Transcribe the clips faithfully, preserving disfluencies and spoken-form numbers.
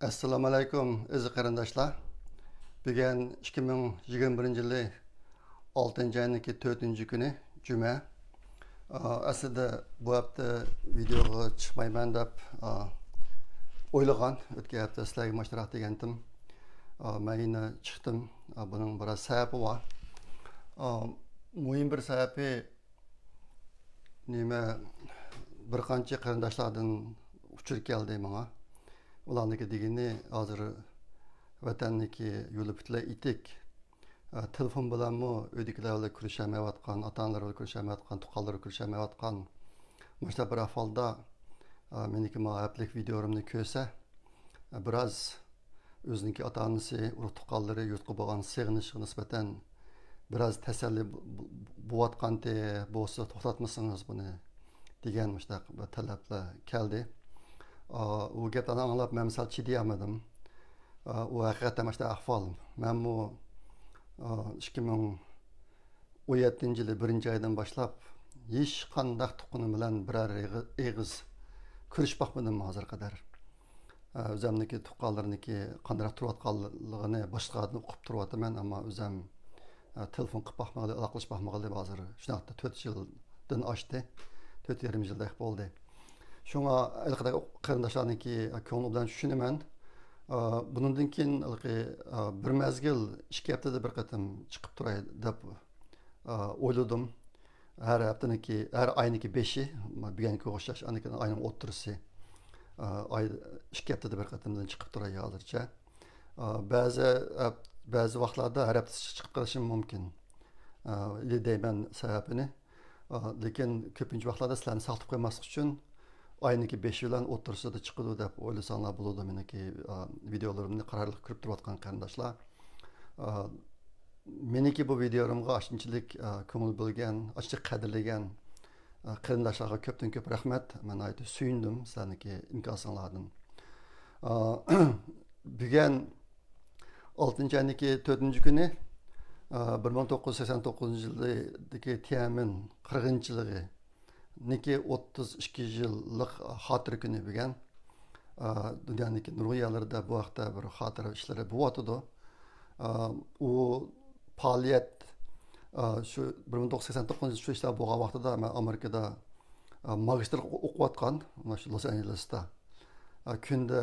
ئەسسالامۇئەلەيكۇم، ئەزىز قېرىنداشلار. بۈگۈن ئىككى مىڭ يىگىرمە بىرىنچى يىلى ئالتىنچى ئاينىڭكى تۆتىنچى كۈنى، جۈمە. ئا، ئەسلىدە بۇ ھەپتە ۋىدېئوغا چىقمايمەن دەپ، ئا، ئويلىغان. ئۆتكەن ھەپتە سىلەرگە ماشتاراق دېگەنتىم. ئا، مەن يەنە چىقتىم. ئا، بۇنىڭ بىراز سەۋەبى بار. ئا، مۇھىم بىر سەۋەبى، نېمە، بىر قانچە قېرىنداشلاردىن ئۇچۇر كەلدى ماڭا. ئۇلارنىڭكى دېگىنى، ھازىر ۋەتەننىڭكى يولى پۈتۈنلەي ئېتىك. ئە، تېلېفون بىلەنمۇ ئۆيدىكىلەر بىلەن كۆرۈشەلمەيۋاتقان، ئاتا-ئانىلىرى بىلەن كۆرۈشەلمەيۋاتقان، تۇغقانلىرى بىلەن كۆرۈشەلمەيۋاتقان، مۇشۇنداق بىر ئەھۋالدا، ئە، مېنىڭكى ماۋۇ ھەپتىلىك ۋىدېئولىرىمنى كۆرسە، بىراز ئۆزىنىڭكى ئاتا-ئانىسى، ئۇرۇق-تۇغقانلىرى، يۇرتقا بولغان سېغىنىشىغا نىسبەتەن بىراز تەسەللى بو-، بو-، بولۇۋاتقانتى، بولسا توختاتمىسىڭىز بۇنى دېگەن مۇشۇنداق بىر تەلەپلەر كەلدى. ئا، ئۇ گەپلەرنى ئاڭلاپ مەن سەل چىدىيالمىدىم. ئا، ئۇ ھەقىقەتەن مۇشۇنداق ئەھۋال. مەنمۇ، ئا، ئىككى مىڭ ئون يەتتىنچى يىلى بىرىنچى ئايدىن باشلاپ ھېچقانداق تۇغقىنىم بىلەن بىرەر ئېغىز، ئېغىز كۆرۈشۈپ باقمىدىم ھازىرغا قەدەر. ئە، ئۆزەمنىكى تۇغقانلىرىنىڭكى قانداق تۇرۇۋاتقانلىقىنى باشقىلاردىن ئوقۇپ تۇرۇۋاتىمەن، ئەمما ئۆزەم، ئە، تېلېفون قىلىپ باقمىغىلى، ئالاقىلىشىپ باقمىغىلى ھازىر شۇنداقتا تۆت يىلدىن ئاشتى، تۆت يېرىم يىلدەك بولدى. شۇڭا ھېلىقىدەك قېرىنداشلارنىڭكى كۆڭلى بىلەن چۈشىنىمەن. ئە، بۇنىڭدىن كېيىن ھېلىقى، ئە، بىر مەزگىل ئىككى ھەپتىدە بىر قېتىم چىقىپ تۇراي دەپ، ئە، ئويلىدىم. ھەر ھەپتىنىڭكى، ھەر ئاينىڭكى بېشى، بۈگۈنكىگە ئوخشاش، ئاندىن كېيىن ئاينىڭ ئوتتۇرىسى، ئاي، ئىككى ھەپتىدە بىر قېتىمدىن چىقىپ تۇراي ھازىرچە. بەزى، بەزى ۋاقىتلاردا ھەر ھەپتىسى چىقىپ قېلىشىمۇ مۇمكىن. ئىلى دەيمەن سەۋەبىنى. لېكىن كۆپىنچە ۋاقىتلاردا سىلەرنى ساقىتىپ قويماسلىق ئۈچۈن، ئاينىڭكى بېشى بىلەن ئوتتۇرىسىدا چىقىدۇ دەپ ئويلىساڭلار بولىدۇ. مېنىڭكى، ئا، ۋىدېئولىرىمنى قارارلىق كۆرۈپ تۇرۇۋاتقان قېرىنداشلار. ئا، مېنىڭكى بۇ ۋىدېئولىرىمغا ئاشۇنچىلىك، ئا، كۆڭۈل بۆلگەن، ئاشۇنچە قەدىرلىگەن، ئا، قېرىنداشلارغا كۆپتىن كۆپ رەھمەت. مەن ناھايىتى سۆيۈندۈم سىلەرنىڭكى ئىنكاسىڭلاردىن. ئا، بۈگۈن ئالتىنچى ئاينىڭكى تۆتىنچى كۈنى، ئا، بىر مىڭ توققۇز يۈز سەكسەن توققۇزىنچى يىلدىكى تيەنئەنمېن قىرغىنچىلىقى نىڭكى ئوتتۇز ئىككى يىللىق خاتىرە كۈنى بۈگۈن. ئا، دۇنيانىڭكى نۇرغۇن يەرلىرىدە بۇ ھەقتە بىر خاتىرە ئىشلىرى بولۇۋاتىدۇ. ئا، ئۇ پائالىيەت، ئا، شۇ بىر مىڭ توققۇز يۈز سەكسەن توققۇزىنچى يىل شۇ ئىشلار بولغان ۋاقتىدا مەن ئامېرىكىدا، ئا، ماگىستىر ئوقۇۋاتقان، مانا شۇ لوس ئانژېلېستا. ئا، كۈندە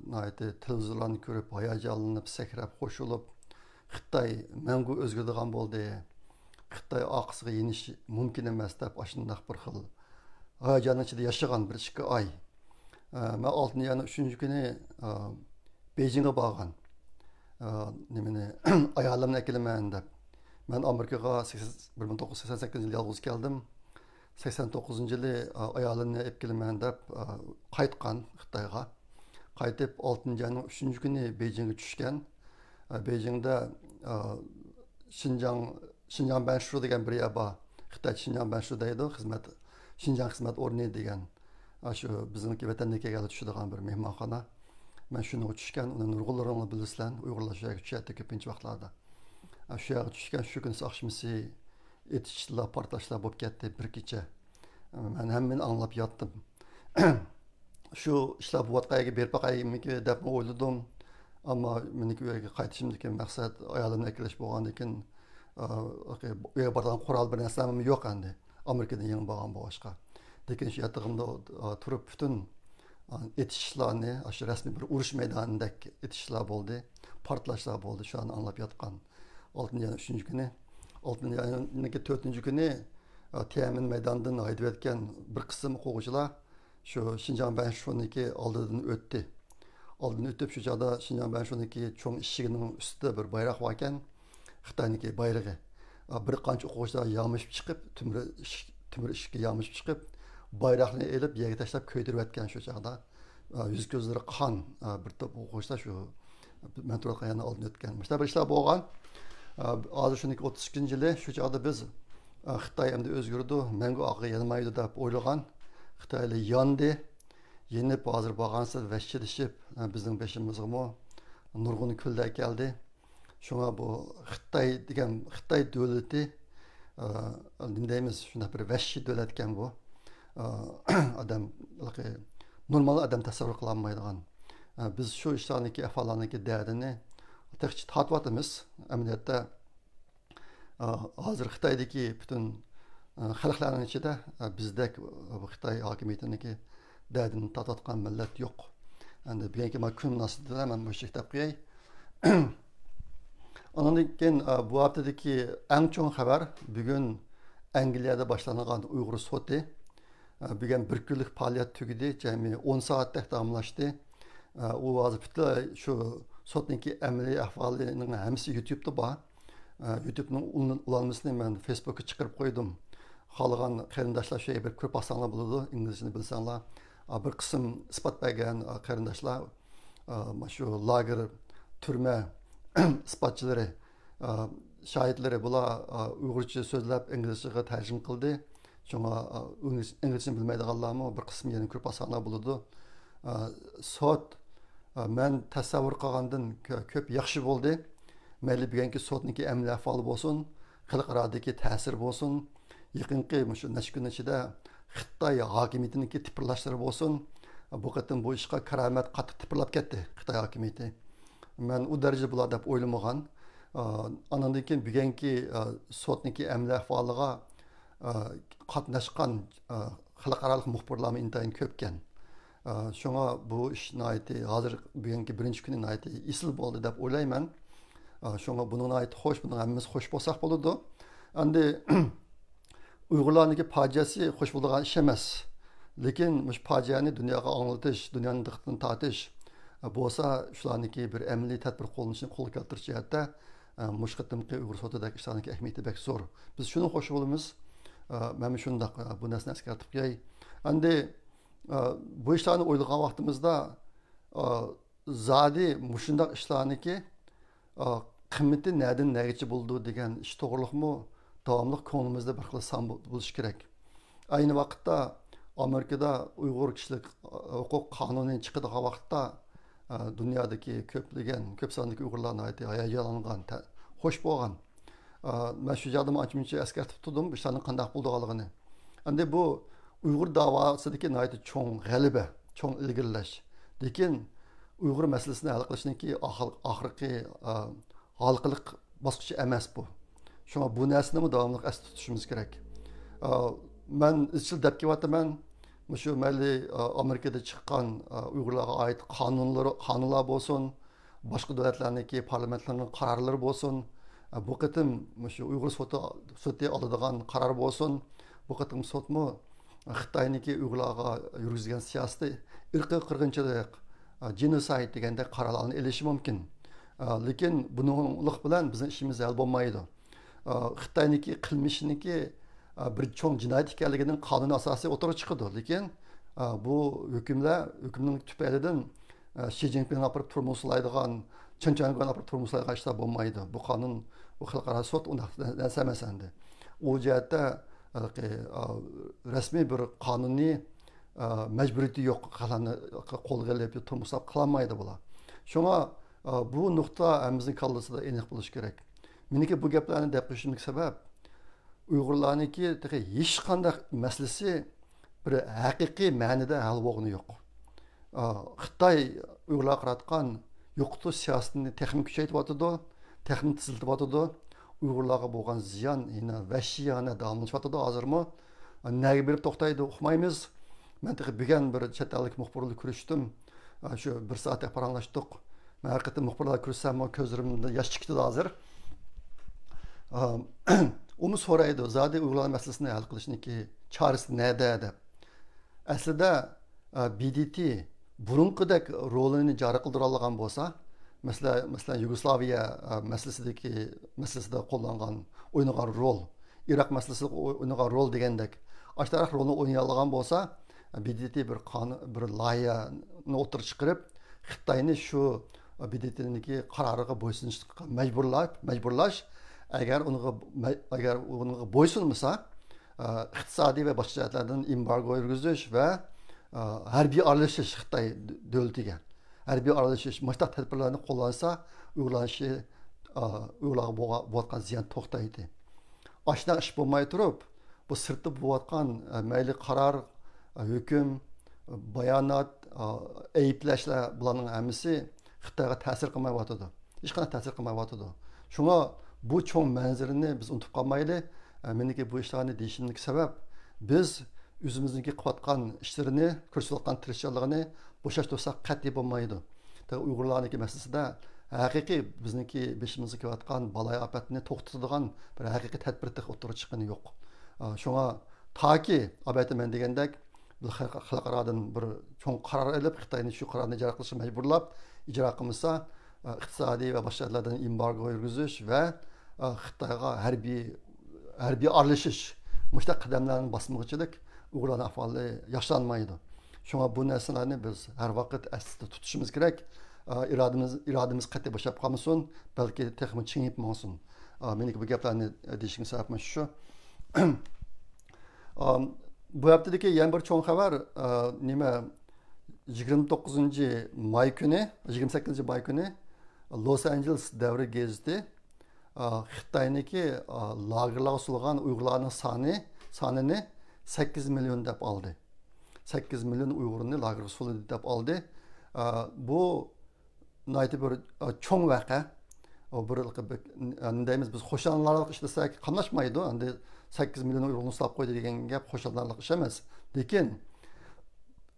ناھايىتى تېلېۋىزورلارنى كۆرۈپ، ھاياجانلىنىپ، سەكرەپ، قوشۇلۇپ، خىتاي مەڭگۈ ئۆزگىرىدىغان بولدى، خىتاي ئارقىسىغا يېنىشى مۇمكىن ئەمەس دەپ، ئاشۇنداق بىر خىل ھاياجاننىڭ ئىچىدە ياشىغان بىر ئىككى ئاي. ئە، مەن ئالتىنچى ئاينىڭ ئۈچىنچى كۈنى، ئە، بېيجىڭغا بارغان. ئە، نېمىنى، ئايالىمنى ئەكېلىمەن دەپ. مەن ئامېرىكىغا سەكسەن، بىر مىڭ توققۇز يۈز سەكسەن سەككىزىنچى يىلى يالغۇز كەلدىم. سەكسەن توققۇزىنچى يىلى، ئە، ئايالىمنى ئېلىپ كېلىمەن دەپ، ئە، قايتقان خىتايغا. قايتىپ، ئالتىنچى ئاينىڭ ئۈچىنچى كۈنى بېيجىڭغا چۈشكەن. ئە، بېيجىڭدا، ئە، شىنجاڭ، شىنجاڭ بەنشۇ دېگەن بىر يەر بار. خىتايچە شىنجاڭ بەنشۇ دەيدۇ، خىزمەت، شىنجاڭ خىزمەت ئورنى دېگەن. ئە، شۇ بىزنىڭكى ۋەتەندىن كەلگەنلەر چۈشىدىغان بىر مېھمانخانا. مەن شۇنىڭغا چۈشكەن، ئۇنى نۇرغۇنلىرىڭلار بىلىسىلەر، ئۇيغۇرلار شۇ يەرگە چۈشەتتى كۆپىنچە ۋاقىتلاردا. ئە، شۇ يەرگە چۈشكەن، شۇ كۈنى ئاخشىمىسى ئېتىشلار، پارتلاشلار بولۇپ كەتتى بىر كېچە. مەن ھەممىنى ئاڭلاپ ياتتىم. شۇ ئىشلار بولۇۋاتقان يەرگە بېرىپ باقايمىكىن دەپمۇ ئويلىدىم. ئەمما مېنىڭكى ئۆيگە قايتىشىمدىكى مەقسەت ئايالىمنى ئەكېلىش بولغاندىكىن، ئا، ئۆيگە بارىدىغان قورال بىر نەرسەم يوق ئەمدى. ئامېرىكىدىن يېڭى بارغان بولغاچقا. لېكىن شۇ ياتىقىمدا، ئا، تۇرۇپ پۈتۈن، ئا، ئېتىشلارنى، ئاشۇ رەسمىي بىر ئۇرۇش مەيدانىدەك ئېتىشلار بولدى، پارتلاشلار بولدى. شۇلارنى ئاڭلاپ ياتقان. ئالتىنچى ئاينىڭ ئۈچىنچى كۈنى، ئالتىنچى ئاينىڭ تۆتىنچى كۈنى، ئا، تيەنئەنمېن مەيدانىدىن ھەيدىۋەتكەن بىر قىسىم ئوقۇغۇچىلار شۇ شىنجاڭ بەنشۇنىڭكى ئالدىدىن ئۆتتى. ئالدىن ئۆتۈپ، شۇ چاغدا شىنجاڭ بەنشۇنىڭكى چوڭ ئىشىكىنىڭ ئۈستىدە بىر بايراق باركەن، خىتاينىڭكى بايرىقى. ئا، بىر قانچە ئوقۇغۇچىلار يامىشىپ چىقىپ، تۆمۈر ئىشىك، تۆمۈر ئىشىككە يامىشىپ چىقىپ، بايراقنى ئېلىپ يەرگە تاشلاپ كۆيدۈرۈۋەتكەن شۇ چاغدا. ئا، يۈز كۆزلىرى قان، ئا، بىر توپ ئوقۇغۇچىلار شۇ مەن تۇرۇۋاتقان يەرنىڭ ئالدىدىن ئۆتكەن. مۇشۇنداق بىر ئىشلار بولغان. ئا، ھازىر شۇنىڭكى ئوتتۇز ئىككىنچى يىلى، شۇ چاغدا بىز، ئا، خىتاي ئەمدى ئۆزگىرىدۇ، مەڭگۈ ئارقىغا يانمايدۇ دەپ ئويلىغان. خىتايلار ياندى. يېنىپ، ھازىر بارغانسېرى ۋەھشىيلىشىپ، ئا، بىزنىڭ بېشىمىزغىمۇ نۇرغۇن كۈنلەر كەلدى. شۇڭا بۇ خىتاي دېگەن، خىتاي دۆلىتى، ئا، نېمە دەيمىز، شۇنداق بىر ۋەھشىي دۆلەتكەن بۇ. ئا، ئادەم، نورمال ئادەم تەسەۋۋۇر قىلالمايدىغان. ئە، بىز شۇ ئىشلارنىڭكى، ئەھۋاللارنىڭكى دەردىنى تېخىچە تارتىۋاتىمىز. ئەمەلىيەتتە، ئە، ھازىر خىتايدىكى پۈتۈن، ئە، خەلقلەرنىڭ ئىچىدە، ئە، بىزدەك، ئە، خىتاي ھاكىمىيىتىنىڭكى دەردىنى تارتىۋاتقان مىللەت يوق. ئەمدى بۈگۈنكى مانا كۈن مۇناسىۋىتى بىلەن مەن مۇشۇ ئىشنى دەپ قوياي. ئاندىن كېيىن، ئە، بۇ ھەپتىدىكى ئەڭ چوڭ خەۋەر، بۈگۈن ئەنگلىيەدە باشلانغان ئۇيغۇر سوتى. ئە، بۈگۈن بىر كۈنلۈك پائالىيەت تۈگىدى، جەمئىي ئون سائەتتەك داۋاملاشتى. ئە، ئۇ ھازىر پۈتۈنلەي شۇ سوتنىڭكى ئەمەلىي ئەھۋالىنىڭ ھەممىسى يۇتيۇبتا بار. ئە، يۇتيۇبنىڭ ئۇلان-، ئۇلانمىسىنى مەن فېيسبۇكقا چىقىرىپ قويدۇم. خالىغان قېرىنداشلار شۇ يەرگە بېرىپ كۆرۈپ باقساڭلار بولىدۇ، ئىنگلىزچىنى بىلسەڭلار. ئە، بىر قىسىم ئىسپات بەرگەن، ئە، قېرىنداشلار، ئە، مانا شۇ لاگېر، تۈرمە ئىسپاتچىلىرى، ئا، شاھىتلىرى بۇلار، ئا، ئۇيغۇرچە سۆزلەپ، ئىنگلىزچىغا تەرجىمە قىلدى. شۇڭا، ئا، ئىنگلىز-، ئىنگلىزچىنى بىلمەيدىغانلارمۇ بىر قىسىم يەنە كۆرۈپ باقساڭلار بولىدۇ. ئا، سوت، ئا، مەن تەسەۋۋۇر قىلغاندىن كۆ-، كۆپ ياخشى بولدى. مەيلى بۈگۈنكى سوتنىڭكى ئەمەلىي ئەھۋالى بولسۇن، خەلقئارادىكى تەسىرى بولسۇن، يېقىنقى مۇشۇ نەچچە كۈن ئىچىدە خىتاي ھاكىمىيىتىنىڭكى تىپىرلاشلىرى بولسۇن، بۇ قېتىم بۇ ئىشقا كارامەت قاتتىق تىپىرلاپ كەتتى خىتاي ھاكىمىيىتى. مەن ئۇ دەرىجىدە بولار دەپ ئويلىمىغان. ئا، ئانىڭدىن كېيىن بۈگۈنكى، ئا، سوتنىڭكى ئەمەلىي ئەھۋالىغا، ئا، قاتناشقان، ئا، خەلقئارالىق مۇخبىرلارمۇ ئىنتايىن كۆپكەن. ئا، شۇڭا بۇ ئىش ناھايىتى ھازىر بۈگۈنكى بىرىنچى كۈنى ناھايىتى ئېسىل بولدى دەپ ئويلايمەن. ئا، شۇڭا بۇنىڭ ناھايىتى خوش، بۇنىڭ ھەممىمىز خوش بولساق بولىدۇ. ئەمدى ئۇيغۇرلارنىڭكى پاجىئەسى خوش بولىدىغان ئىش ئەمەس. لېكىن مۇشۇ پاجىئەنى دۇنياغا ئاڭلىتىش، دۇنيانىڭ دىققىتىنى تارتىش، ئە، بولسا شۇلارنىڭكى بىر ئەمەلىي تەدبىر قوللىنىشىنى قولغا كەلتۈرۈش جەھەتتە، ئە، مۇشۇ قېتىمقى ئۇيغۇر سوتىدەك ئىشلارنىڭكى ئەھمىيىتى بەك زور. بىز شۇنى خوش بولىمىز. ئە، مەنمۇ شۇنداق، ئە، بۇ نەرسىنى ئەسكەرتىپ قوياي. ئەمدى، ئە، بۇ ئىشلارنى ئويلىغان ۋاقتىمىزدا، ئە، زادى مۇشۇنداق ئىشلارنىكى، ئا، قىممىتى نەدىن نەگىچە بولىدۇ دېگەن ئىش توغرىلىقمۇ داۋاملىق كۆڭلىمىزدە بىر خىل سان بو-، بولۇشى كېرەك. ئەينى ۋاقىتتا ئامېرىكىدا ئۇيغۇر كىشىلىك، ئا، ھوقۇق قانۇنى چىقىدىغان ۋاقىتتا، ئا، دۇنيادىكى كۆپلىگەن، كۆپ ساندىكى ئۇيغۇرلار ناھايىتى ھاياجانلانغان، تە-، خوش بولغان. ئا، مەن شۇ چاغدىمۇ ئانچە-مۇنچە ئەسكەرتىپ تۇردۇم، بۇ ئىشلارنىڭ قانداق بولىدىغانلىقىنى. ئەمدى بۇ ئۇيغۇر داۋاسىدىكى ناھايىتى چوڭ غەلىبە، چوڭ ئىلگىرىلەش. لېكىن ئۇيغۇر مەسىلىسىنى ھەل قىلىشنىڭكى ئاخىر-، ئاخىرقى، ئا، ھالقىلىق باسقۇچى ئەمەس بۇ. شۇڭا بۇ نەرسىنىمۇ داۋاملىق ئەستە تۇتۇشىمىز كېرەك. ئا، مەن ئىزچىل دەپ كېلىۋاتىمەن، مۇشۇ مەيلى، ئا، ئامېرىكىدا چىققان، ئا، ئۇيغۇرلارغا ئائىت قانۇنلىرى، قانۇنلار بولسۇن، باشقا دۆلەتلەرنىڭكى پارلامېنتلىرىنىڭ قارارلىرى بولسۇن، بۇ قېتىم مۇشۇ ئۇيغۇر سوتى، سوتى ئالىدىغان قارار بولسۇن، بۇ قېتىم سوتمۇ خىتاينىڭكى ئۇيغۇرلارغا يۈرگۈزگەن سىياسىتى ئىرقىي قىرغىنچىلىق، جېنوسايد دېگەندەك قارارلارنى ئېلىشى مۇمكىن. لېكىن بۇنىڭلىق بىلەن بىزنىڭ ئىشىمىز ھەل بولمايدۇ. خىتاينىڭكى قىلمىشىنىڭكى بىر چوڭ جىنايەت ئىكەنلىكىنىڭ قانۇنىي ئاساسى ئوتتۇرىغا چىقىدۇ. لېكىن بۇ ھۆكۈملەر، ھۆكۈمنىڭ تۈپەيلىدىن ئە، شى جىنپىڭنى ئاپىرىپ تۈرمىگە سولايدىغان، چېن چۈەنگوينى ئاپىرىپ تۈرمىگە سولايدىغان ئىشلار بولمايدۇ. بۇ قانۇن، بۇ خەلقئارا سوت ئۇنداق نەرسە ئەمەس ئەمدى. ئۇ جەھەتتە، ھېلىقى، ئا، رەسمىي بىر قانۇنىي، ئا، مەجبۇرىيىتى يوق، خەلقنى قولغا ئېلىپ تۈرمىگە سولاپ قىلالمايدۇ بۇلار. شۇڭا، ئا، بۇ نۇقتا ھەممىمىزنىڭ كاللىسىدا ئېنىق بولۇشى كېرەك. مېنىڭكى بۇ گەپلەرنى دەپ قويۇشۇمدىكى سەۋەب، ئۇيغۇرلارنىڭكى تېخى ھېچقانداق مەسىلىسى بىر ھەقىقىي مەنىدە ھەل بولغىنى يوق. ئا، خىتاي ئۇيغۇرلارغا قاراتقان يوقىتىش سىياسىتىنى تېخىمۇ كۈچەيتىۋاتىدۇ، تېخىمۇ تېزلىتىۋاتىدۇ. ئۇيغۇرلارغا بولغان زىيان يەنە ۋەھشىيانە داۋاملىشىۋاتىدۇ ھازىرمۇ. نەگە بېرىپ توختايدۇ ئۇقمايمىز. مەن تېخى بۈگۈن بىر چەت ئەللىك مۇخبىر بىلەن كۆرۈشتۈم. شۇ بىر سائەتتەك پاراڭلاشتۇق. مەن ھەر قېتىم مۇخبىرلار كۆرسەممۇ كۆزلىرىمدە ياش چىقىدۇ ھازىر. ئۇمۇ سورايدۇ، زادى ئۇيغۇرلار مەسىلىسىنى ھەل قىلىشنىڭكى چارىسى نەدە دەپ. ئەسلىدە، بى دې تې بۇرۇنقىدەك رولىنى جارى قىلدۇرالىغان بولسا، مەسىلەن، مەسىلەن، يۇگوسلاۋىيە، مەسىلىسىدىكى، مەسىلىسىدە قوللانغان، ئوينىغان رول، ئىراق مەسىلىسىدە ئوينىغان رول دېگەندەك، ئاشۇنداق رولنى ئوينىيالىغان بولسا، بى دې تې بىر قانۇن، بىر لايىھەنى ئوتتۇرىغا چىقىرىپ، خىتاينى شۇ بى دې تېنىڭكى قارارىغا بويسۇنۇشقا مەجبۇرلاپ، مەجبۇرلاش، ئەگەر ئۇنىڭغا، ئەگەر ئۇنىڭغا بويسۇنمىسا، ئىقتىسادىي ۋە باشقا جەھەتلەردىن ئېمبارگو يۈرگۈزۈش ۋە ھەربىي ئارىلىشىش خىتاي دۆلىتىگە، ھەربىي ئارىلىشىش، مۇشۇنداق تەدبىرلەرنى قوللانسا، ئۇيغۇرلار ئىشى، ئۇيغۇرلارغا بولغا-، بولۇۋاتقان زىيان توختايدۇ. ئاشۇنداق ئىش بولماي تۇرۇپ، بۇ سىرتتا بولۇۋاتقان، ئە، مەيلى قارار، ئە، ھۆكۈم، ئە، بايانات، ئەيىبلەشلەر، بۇلارنىڭ ھەممىسى خىتايغا تەسىر قىلمايۋاتىدۇ. ھېچقانداق تەسىر قىلمايۋاتىدۇ. شۇڭا بۇ چوڭ مەنزىرىنى بىز ئۇنتۇپ قالمايلى. مېنىڭكى بۇ ئىشلارنى دېيىشىمدىكى سەۋەب، بىز ئۆزىمىزنىڭكى قىلىۋاتقان ئىشلىرىنى، كۆرسىتىۋاتقان تىرىشچانلىقىنى بوشاشتۇرساق قەتئىي بولمايدۇ. ئۇيغۇرلارنىڭكى مەسىلىسىدە ھەقىقىي بىزنىڭكى بېشىمىزغا كېلىۋاتقان بالايىئاپەتنى توختىتىدىغان بىر ھەقىقىي تەدبىر تېخى ئوتتۇرىغا چىققىنى يوق. شۇڭا تاكى، ئالبەتتە، مەن دېگەندەك، بىز خەلق-، خەلقئارادىن بىر چوڭ قارار ئېلىپ، خىتاينى شۇ قارارنى ئىجرا قىلىشقا مەجبۇرلاپ، ئىجرا قىلمىسا، ئىقتىسادىي ۋە باشقا جەھەتلەردىن ئېمبارگو يۈرگۈزۈش ۋە خىتايغا ھەربىي، ھەربىي ئارىلىشىش، مۇشۇنداق قەدەملەرنى باسمىغۇچىلىك ئۇيغۇرلارنىڭ ئەھۋالى ياخشىلانمايدۇ. شۇڭا بۇ نەرسىلەرنى بىز ھەر ۋاقىت ئەستە تۇتۇشىمىز كېرەك. ئىرادىمىز، ئىرادىمىز قەتئىي بوشاپ قالمىسۇن، بەلكى تېخىمۇ چىڭىيىپ ماڭسۇن. مېنىڭكى بۇ گەپلەرنى دېيىشىمگە سەۋەب مانا شۇ. ئام، بۇ ھەپتىدىكى يەنە بىر چوڭ خەۋەر، ئا، نېمە، يىگىرمە توققۇزىنچى ماي كۈنى، يىگىرمە سەككىزىنچى ماي كۈنى لوس ئانژېلېس دەۋر گېزىتى، ئا، خىتاينىڭكى، ئا، لاگېرلارغا سولىغان ئۇيغۇرلارنىڭ سانى، سانىنى سەككىز مىليون دەپ ئالدى. سەككىز مىليون ئۇيغۇرنى لاگېرغا سولىدى دەپ ئالدى. ئا، بۇ ناھايىتى بىر، ئا، چوڭ ۋەقە. ئۇ بىر، بىر، نېمە دەيمىز، بىز خۇشاللىنارلىق ئىش دېسەك قاملاشمايدۇ. ئەمدى سەككىز مىليون ئۇيغۇرنى ساقلاپ قويدى دېگەن گەپ خۇشاللىنارلىق ئىش ئەمەس. لېكىن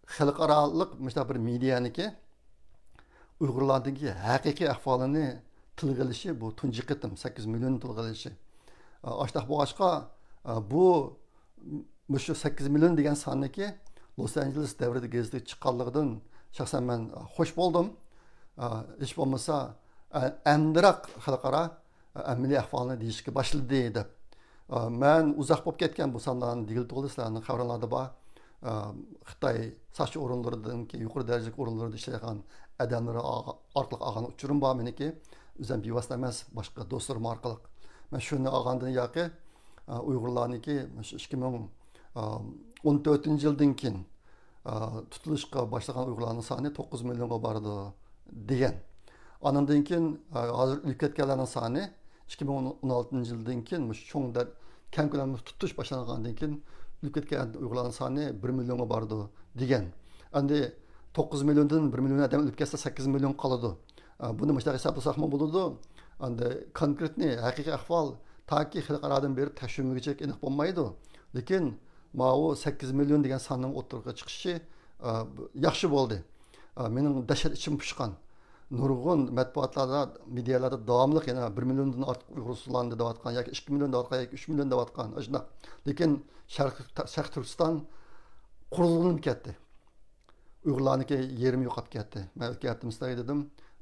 خەلقئارالىق مۇشۇنداق بىر مېدىيانىڭكى ئۇيغۇرلاردىكى ھەقىقىي ئەھۋالىنى تىلغا ئېلىشى، بۇ تۇنجى قېتىم سەككىز مىليون تىلغا ئېلىشى. ئا، ئاشتاق بولغاچقا، ئا، بۇ مۇشۇ سەككىز مىليون دېگەن ساننىكى لوس ئانژېلېس دەۋرىدە گېزىتىگە چىققانلىقىدىن شەخسەن مەن خوش بولدۇم. ئا، ھېچ بولمىسا، ئە-، ئەمدىراق خەلقئارا ئەمەلىي ئەھۋالنى دېيىشكە باشلىدى دەپ. ئا، مەن ئۇزاق بولۇپ كەتكەن بۇ سانلارنى دېگىلى توغرا، سىلەرنىڭ خەۋىرىڭلاردا بار. ئا، خىتاي ساقچى ئورۇنلىرىدىن كېيىن يۇقىرى دەرىجىلىك ئورۇنلىرىدا ئىشلەيدىغان ئادەملىرى ئا-، ئارقىلىق ئالغان ئۇچۇرۇم بار مېنىڭكى. ئۆزۈم بىۋاسىتە ئەمەس، باشقا دوستلىرىم ئارقىلىق. مەن شۇنى ئالغاندىن ياقى، ئا، ئۇيغۇرلارنىڭكى مۇشۇ ئىككى مىڭ ئون تۆتىنچى يىلدىن كېيىن، ئا، تۇتۇلۇشقا باشلىغان ئۇيغۇرلارنىڭ سانى توققۇز مىليونغا بارىدۇ دېگەن. ئانىڭدىن كېيىن، ئا، ھازىر ئۆلۈپ كەتكەنلەرنىڭ سانى ئىككى مىڭ ئون ئالتىنچى يىلدىن كېيىن مۇشۇ چوڭ دەر-، كەڭ كۆلەملىك تۇتۇش باشلانغاندىن كېيىن ئۆلۈپ كەتكەن ئۇيغۇرلارنىڭ سانى بىر مىليونغا بارىدۇ دېگەن. ئەمدى توققۇز مىليوندىن بىر مىليون ئادەم ئۆلۈپ كەتسە، سەككىز مىليون قالىدۇ. ئا، بۇنى مۇشۇنداق ھېسابلىساقمۇ بولىدۇ. ئەمدى كونكرېتنى، ھەقىقىي ئەھۋال تاكى خەلقئارادىن بېرىپ تەكشۈرمىگۈچە ئېنىق بولمايدۇ. لېكىن ماۋۇ سەككىز مىليون دېگەن ساننىڭ ئوتتۇرىغا چىقىشى، ئا، ياخشى بولدى. ئا، مېنىڭ دەھشەت ئىچىم پۇشقان. نۇرغۇن مەتبۇئاتلاردا، مېدىيالاردا داۋاملىق يەنە بىر مىليوندىن ئارتۇق ئۇيغۇر سوتلاندى دەۋاتقان ياكى ئىككى مىليون دەۋاتقان ياكى ئۈچ مىليون دەۋاتقان، ئاشۇنداق. لېكىن شەرقىي، شەرقىي تۈركىستان قۇرۇلغىلى كەتتى. ئۇيغۇرلارنىڭكى يېرىمى يوقاپ كەتتى. مەن ئۆتكەن ھەپتە مۇشۇنداق دېدىم،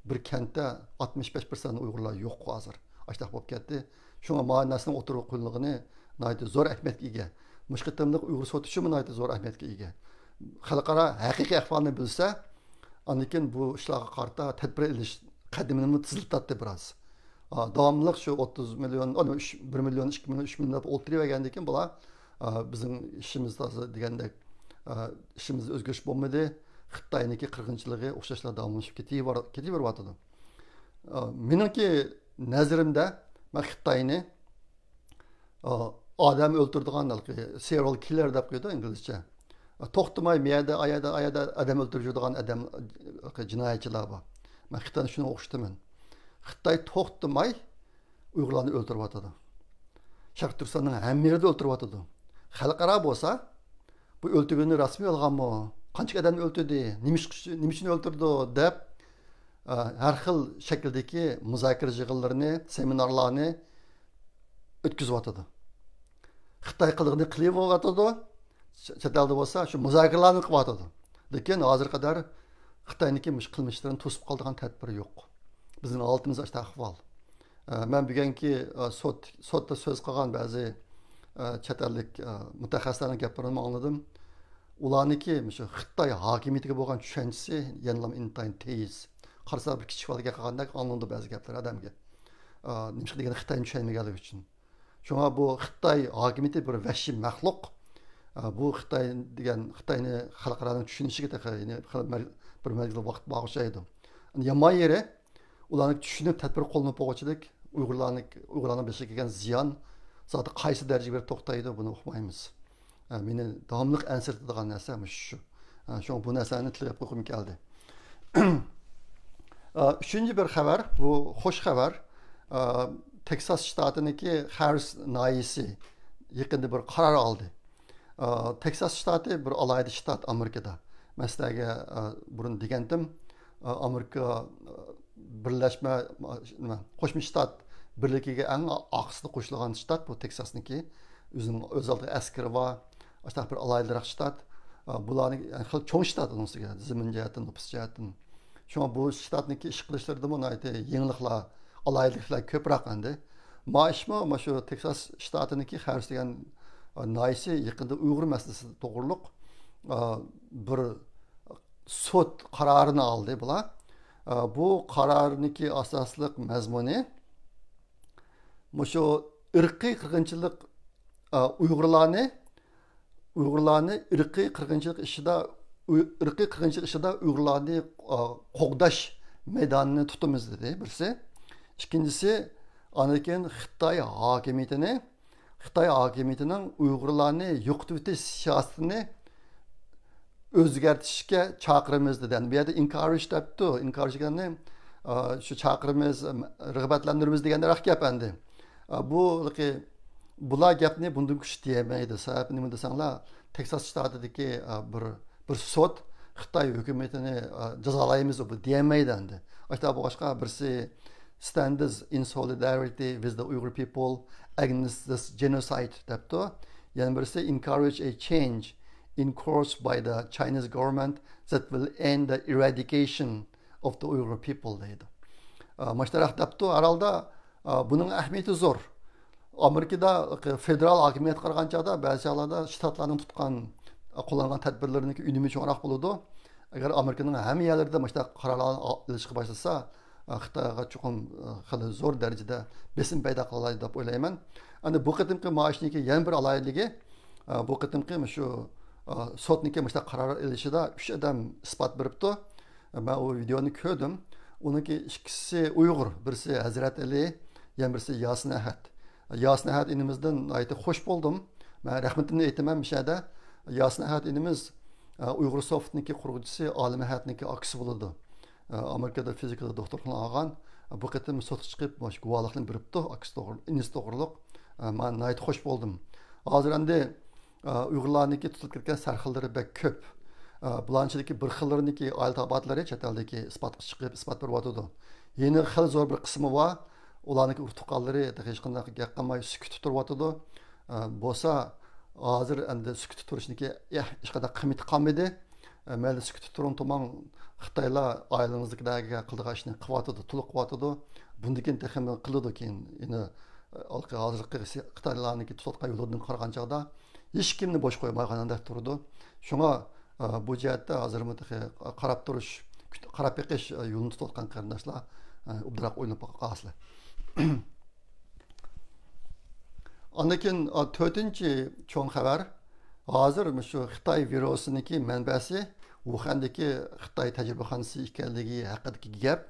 بىر كەنتتە ئاتمىش بەش پىرسەنت ئۇيغۇرلار يوق ھازىر. ئاشۇنداق بولۇپ كەتتى. شۇڭا مانا نەرسىنىڭ ئوتتۇرىغا قويۇلغىنى ناھايىتى زور ئەھمىيەتكە ئىگە. مۇشۇ قېتىملىق ئۇيغۇر سوتى شۇمۇ ناھايىتى زور ئەھمىيەتكە ئىگە. خەلقئارا ھەقىقىي ئەھۋالنى بىلسە، ئاندىن كېيىن بۇ ئىشلارغا قارىتا تەدبىر ئېلىش قەدىمىنىمۇ تېزلىتەتتى بىراز. ئا، داۋاملىق شۇ ئوتتۇز مىليون، ئانا، ئۈچ، بىر مىليون، ئىككى مىليون، ئۈچ مىليون دەپ ئولتۇرۇۋەرگەندىن كېيىن بۇلار، ئا، بىزنىڭ ئىشىمىز تازا دېگەندەك، ئا، ئىشىمىزدا ئۆزگىرىش بولمىدى. خىتاينىڭكى قىرغىنچىلىقى ئوخشاشلا داۋاملىشىپ كېتىۋېر-، كېتىۋېرىۋاتىدۇ. ئا، مېنىڭكى نەزىرىمدە، مەن خىتاينى، ئا، ئادەم ئۆلتۈرىدىغان ھېلىقى سېرىيال كىللېر دەپ قويىدۇ ئىنگلىزچە. توختىماي مۇ يەردە، ئا يەردە، ئا يەردە ئادەم ئۆلتۈرۈپ يۈرىدىغان ئادەم، جىنايەتچىلەر بار. مەن خىتاينى شۇنىڭغا ئوخشىتىمەن. خىتاي توختىماي ئۇيغۇرلارنى ئۆلتۈرۈۋاتىدۇ. شەرقىي تۈركىستاننىڭ ھەممە يېرىدە ئۆلتۈرۈۋاتىدۇ. خەلقئارا بولسا، بۇ ئۆلتۈرگىنى راستمۇ يالغانمۇ؟ قانچىلىك ئادەمنى ئۆلتۈردى؟ نېمە ئىش-، نېمە ئۈچۈن ئۆلتۈردى؟ دەپ، ئە، ھەر خىل شەكىلدىكى مۇزاكىرە يىغىنلىرىنى، سېمىنارلارنى ئۆتكۈزۈۋاتىدۇ. خىتاي قىلغىنى قىلىۋاتىدۇ. چ-، چەت ئەلدە بولسا شۇ مۇزاكىرىلەرنى قىلىۋاتىدۇ. لېكىن ھازىرغا قەدەر خىتاينىڭكى مۇشۇ قىلمىشلىرىنى توسۇپ قالىدىغان تەدبىرى يوق. بىزنىڭ ھالىتىمىز ئاشۇنداق ئەھۋال. ئە، مەن بۈگۈنكى، ئە، سوت-، سوتتا سۆز قىلغان بەزى، ئە، چەت ئەللىك، ئە، مۇتەخەسسىسلەرنىڭ گەپلىرىنىمۇ ئاڭلىدىم. ئۇلارنىڭكى مۇشۇ خىتاي ھاكىمىيىتىگە بولغان چۈشەنچىسى يەنىلا ئىنتايىن تېيىز. قارىسا بىر كىچىك بالىغا گەپ قىلغاندەك ئاڭلىنىدۇ بەزى گەپلەر ئادەمگە. ئا، نېمىشقا دېگەندە خىتاينى چۈشەنمىگەنلىكى ئۈچۈن. شۇڭا بۇ خىتاي ھاكىمىيىتى بىر ۋەھشىي مەخلۇق. ئا، بۇ خىتاي دېگەن، خىتاينى خەلقئارانىڭ چۈشىنىشىگە تېخى، يەنى خېلى مەر-، بىر مەزگىل ۋاقىت بارغۇچە ئىدى. يامان يېرى، ئۇلارنى چۈشىنىپ تەدبىر قوللىنىپ بولغۇچىلىك ئۇيغۇرلارنى، ئۇيغۇرلارنىڭ بېشىغا كەلگەن زىيان زادى قايسى دەرىجىگە بېرىپ توختايدۇ، بۇنى ئۇقمايمىز. ئە، مېنى داۋاملىق ئەنسىرىتىدىغان نەرسە مۇشۇ شۇ. شۇڭا بۇ نەرسىنى تىلغا ئېلىپ قويغۇم كەلدى. ئۈچىنچى بىر خەۋەر، بۇ خوش خەۋەر. تېكساس شتاتىنىڭكى خاررىس ناھىيىسى يېقىندا بىر قارار ئالدى. تېكساس شتاتى بىر ئالاھىدە شتات ئامېرىكىدا. مەن سىلەرگە بۇرۇن دېگەنتىم، ئامېرىكا بىرلەشمە، نېمە، قوشما شتات بىرلىكىگە ئەڭ ئارقىسىدا قوشۇلغان شتات بۇ تېكساسنىڭكى. ئۆزىنىڭ ئۆز ئالدىغا ئەسكىرى بار، ئاشۇنداق بىر ئالاھىدىراق شتات. بۇلارنىڭ خېلى چوڭ شتات ئۇنىڭ ئۈستىگە، زېمىن جەھەتتىن، نوپۇس جەھەتتىن. شۇڭا بۇ شتاتنىڭكى ئىش قىلىشلىرىدىمۇ ناھايىتى يېڭىلىقلار، ئالاھىدىلىكلەر كۆپرەك ئەمدى. مائاشمۇ مانا شۇ تېكساس شتاتىنىڭكى خاررىس دېگەن ناھىيەسى يېقىندا ئۇيغۇر مەسىلىسى توغرۇلۇق بىر سوت قارارىنى ئالدى بۇلار. بۇ قارارنىڭكى ئاساسلىق مەزمۇنى مۇشۇ ئىرقىي قىرغىنچىلىق، ئۇيغۇرلارنى، ئۇيغۇرلارنى ئىرقىي قىرغىنچىلىق ئىشىدا، ئىرقىي قىرغىنچىلىق ئىشىدا ئۇيغۇرلارنى قوغداش مەيدانىنى تۇتىمىز دېدى بىرسى. ئىككىنچىسى، ئاندىن كېيىن خىتاي ھاكىمىيىتىنى، خىتاي ھاكىمىيىتىنىڭ ئۇيغۇرلارنى يوقىتىۋېتىش سىياسىتىنى ئۆزگەرتىشكە چاقىرىمىز دېدى. بۇ يەردە ئىنكارىش دەپتۇ. ئىنكارىش دېگەننى، ئا، شۇ چاقىرىمىز، رىغبەتلەندۈرىمىز دېگەندەك گەپ ئەمدى. ئا، بۇ، بۇلار گەپنى بۇندىن كۈچ دېيەلمەيدۇ. سەۋەبى نېمە دېسەڭلار، تېكساس شتاتىدىكى، ئا، بىر، بىر سوت خىتاي ھۆكۈمىتىنى، ئا، جازالايمىز، بۇ دېيەلمەيدۇ ئەمدى. ئاشۇنداق بولغاچقا بىرسى stands in solidarity with the Uyghur people against this genocide دەپتۇ. يەنە بىرسى encourage a change in course by the Chinese government that will end the eradication of the Uyghur people دەيدۇ. ئا، مۇشۇنداق دەپتۇ، ھەر ھالدا، ئا، بۇنىڭ ئەھمىيىتى زور. ئامېرىكىدا فېدېرال ھاكىمىيەتكە قارىغان چاغدا بەزى چاغلاردا شتاتلارنىڭ تۇتقان، قوللانغان تەدبىرلىرىنىڭكى ئۈنۈمى چوڭراق بولىدۇ. ئەگەر ئامېرىكىنىڭ ھەممە يەرلىرىدە مۇشۇنداق قارارلارنى ئېلىشقا باشلىسا، خىتايغا چوقۇم خېلى زور دەرىجىدە بېسىم پەيدا قىلالايدۇ دەپ ئويلايمەن. ئەمدى بۇ قېتىمقى مائاشنىڭكى يەنە بىر ئالاھىدىلىكى، بۇ قېتىمقى مۇشۇ سوتنىڭكى مۇشۇنداق قارار ئېلىشىدا ئۈچ ئادەم ئىسپات بېرىپتۇ. مەن ئۇ ۋىدېونى كۆردۈم. ئۇنىڭكى ئىككىسى ئۇيغۇر، بىرسى ھەزرەت ئەلى، يەنە بىرسى ياسىن ئەھەت. ياسىن ئەھەت ئىنىمىزدىن ناھايىتى خوش بولدۇم. مەن رەھمىتىمنى ئېيتىمەن مۇشۇ يەردە. ياسىن ئەھەت ئىنىمىز، ئە، ئۇيغۇر سوفتنىڭكى قۇرغۇچىسى ئالىم ئەھەتنىڭكى ئاكىسى بولىدۇ. ئە، ئامېرىكىدا فىزىكىدا دوكتورلۇقنى ئالغان. ئە، بۇ قېتىم سوتقا چىقىپ، مۇشۇ گۇۋاھلىقنى بېرىپتۇ، ئاكىسى توغرۇلۇق، ئىنىسى توغرۇلۇق. ئە، مەن ناھايىتى خوش بولدۇم. ھازىر ئەمدى، ئە، ئۇيغۇرلارنىڭكى تۇتۇلۇپ كەتكەن سەرخىللىرى بەك كۆپ. ئە، بۇلارنىڭ ئىچىدىكى بىر خىللىرىنىڭكى ئائىلە تاۋابىئاتلىرى چەت ئەلدىكى ئىسپاتقا چىقىپ، ئىسپات بېرىۋاتىدۇ. يەنە خېلى زور بىر قىسمى بار. ئۇلارنىڭكى ئۇرۇق تۇغقانلىرى تېخى ھېچقانداق گەپ قىلماي سۈكۈتتە تۇرۇۋاتىدۇ. ئە، بولسا، ھازىر ئەمدى سۈكۈتتە تۇرۇشنىكى، ئە، ھېچقانداق قىممىتى قالمىدى. ئە، مەيلى سۈكۈتتە تۇرۇڭ، تۇرماڭ، خىتايلار ئائىلىڭىزدىكىلەرگە قىلىدىغان ئىشنى قىلىۋاتىدۇ، تولۇق قىلىۋاتىدۇ. بۇندىن كېيىن تېخىمۇ قىلىدۇ كېيىن. يەنە، ئە، ھازىرقى خىتايلارنىڭكى تۇتۇۋاتقان يولىدىن قارىغان چاغدا ھېچكىمنى بوش قويمايدىغاندەك تۇرىدۇ. شۇڭا، ئە، بۇ جەھەتتە ھازىرمۇ تېخى قاراپ تۇرۇش، قاراپ بېقىش، ئە، يولىنى تۇتۇۋاتقان قېرىنداشلار، ئە، ئوبدانراق ئويلىنىپ باققىلى. ئاندىن كېيىن، ئا، تۆتىنچى چوڭ خەۋەر. ھازىر مۇشۇ خىتاي ۋىرۇسىنىڭكى مەنبەسى ۋۇخەندىكى خىتاي تەجرىبىخانىسى ئىكەنلىكى ھەققىدىكى گەپ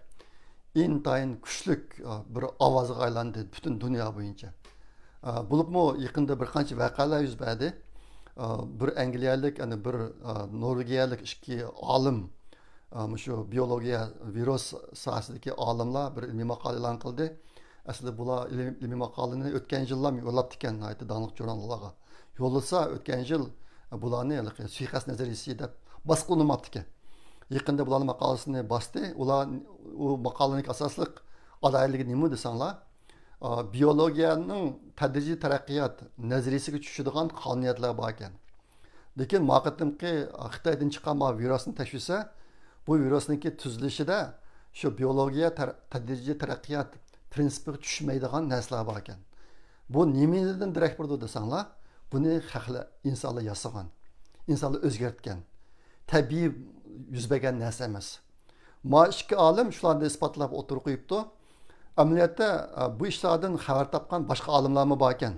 ئىنتايىن كۈچلۈك، ئا، بىر ئاۋازغا ئايلاندى پۈتۈن دۇنيا بويىچە. ئا، بولۇپمۇ يېقىندا بىر قانچە ۋەقەلەر يۈز بەردى. ئا، بىر ئەنگلىيەلىك، يەنە بىر، ئا، نورۋېگىيەلىك ئىككى ئالىم، ئا، مۇشۇ بىيولوگىيە، ۋىرۇس ساھەسىدىكى ئالىملار بىر ئىلمىي ماقالە ئېلان قىلدى. ئەسلىدە بۇلار ئىلمىي ماقالىنى ئۆتكەن يىللام يوللاپتىكەن ناھايىتى داڭلىق ژۇرناللارغا. يوللىسا ئۆتكەن يىل بۇلارنى ھېلىقى سۇيىقەست نەزەرىيىسى دەپ باسقۇنلىماپتىكەن. يېقىندا بۇلارنىڭ ماقالىسىنى باستى. ئۇلار، ئۇ ماقالىنىڭ ئاساسلىق ئالاھىدىلىكى نېمە دېسەڭلار، ئا، بىيولوگىيەنىڭ تەدرىجىي تەرەققىيات نەزەرىيىسىگە چۈشىدىغان قانۇنىيەتلەر بار ئىكەن. لېكىن ما قېتىمقى خىتايدىن چىققان ما ۋىرۇسنى تەشۋىسە، بۇ ۋىرۇسنىڭكى تۈزۈلۈشىدە شۇ بىيولوگىيە تەر-، تەدرىجىي تەرەققىيات پىرىنسىپىغا چۈشمەيدىغان نەرسىلەر بار ئىكەن. بۇ نېمىدىن دېرەك بېرىدۇ دېسەڭلار، بۇنى خەقلەر، ئىنسانلار ياسىغان، ئىنسانلار ئۆزگەرتكەن، تەبىئىي يۈز بەرگەن نەرسە ئەمەس. ما ئىككى ئالىم شۇلارنى ئىسپاتلاپ ئوتتۇرىغا قويۇپتۇ. ئەمەلىيەتتە، ئە، بۇ ئىشلاردىن خەۋەر تاپقان باشقا ئالىملارمۇ بار ئىكەن.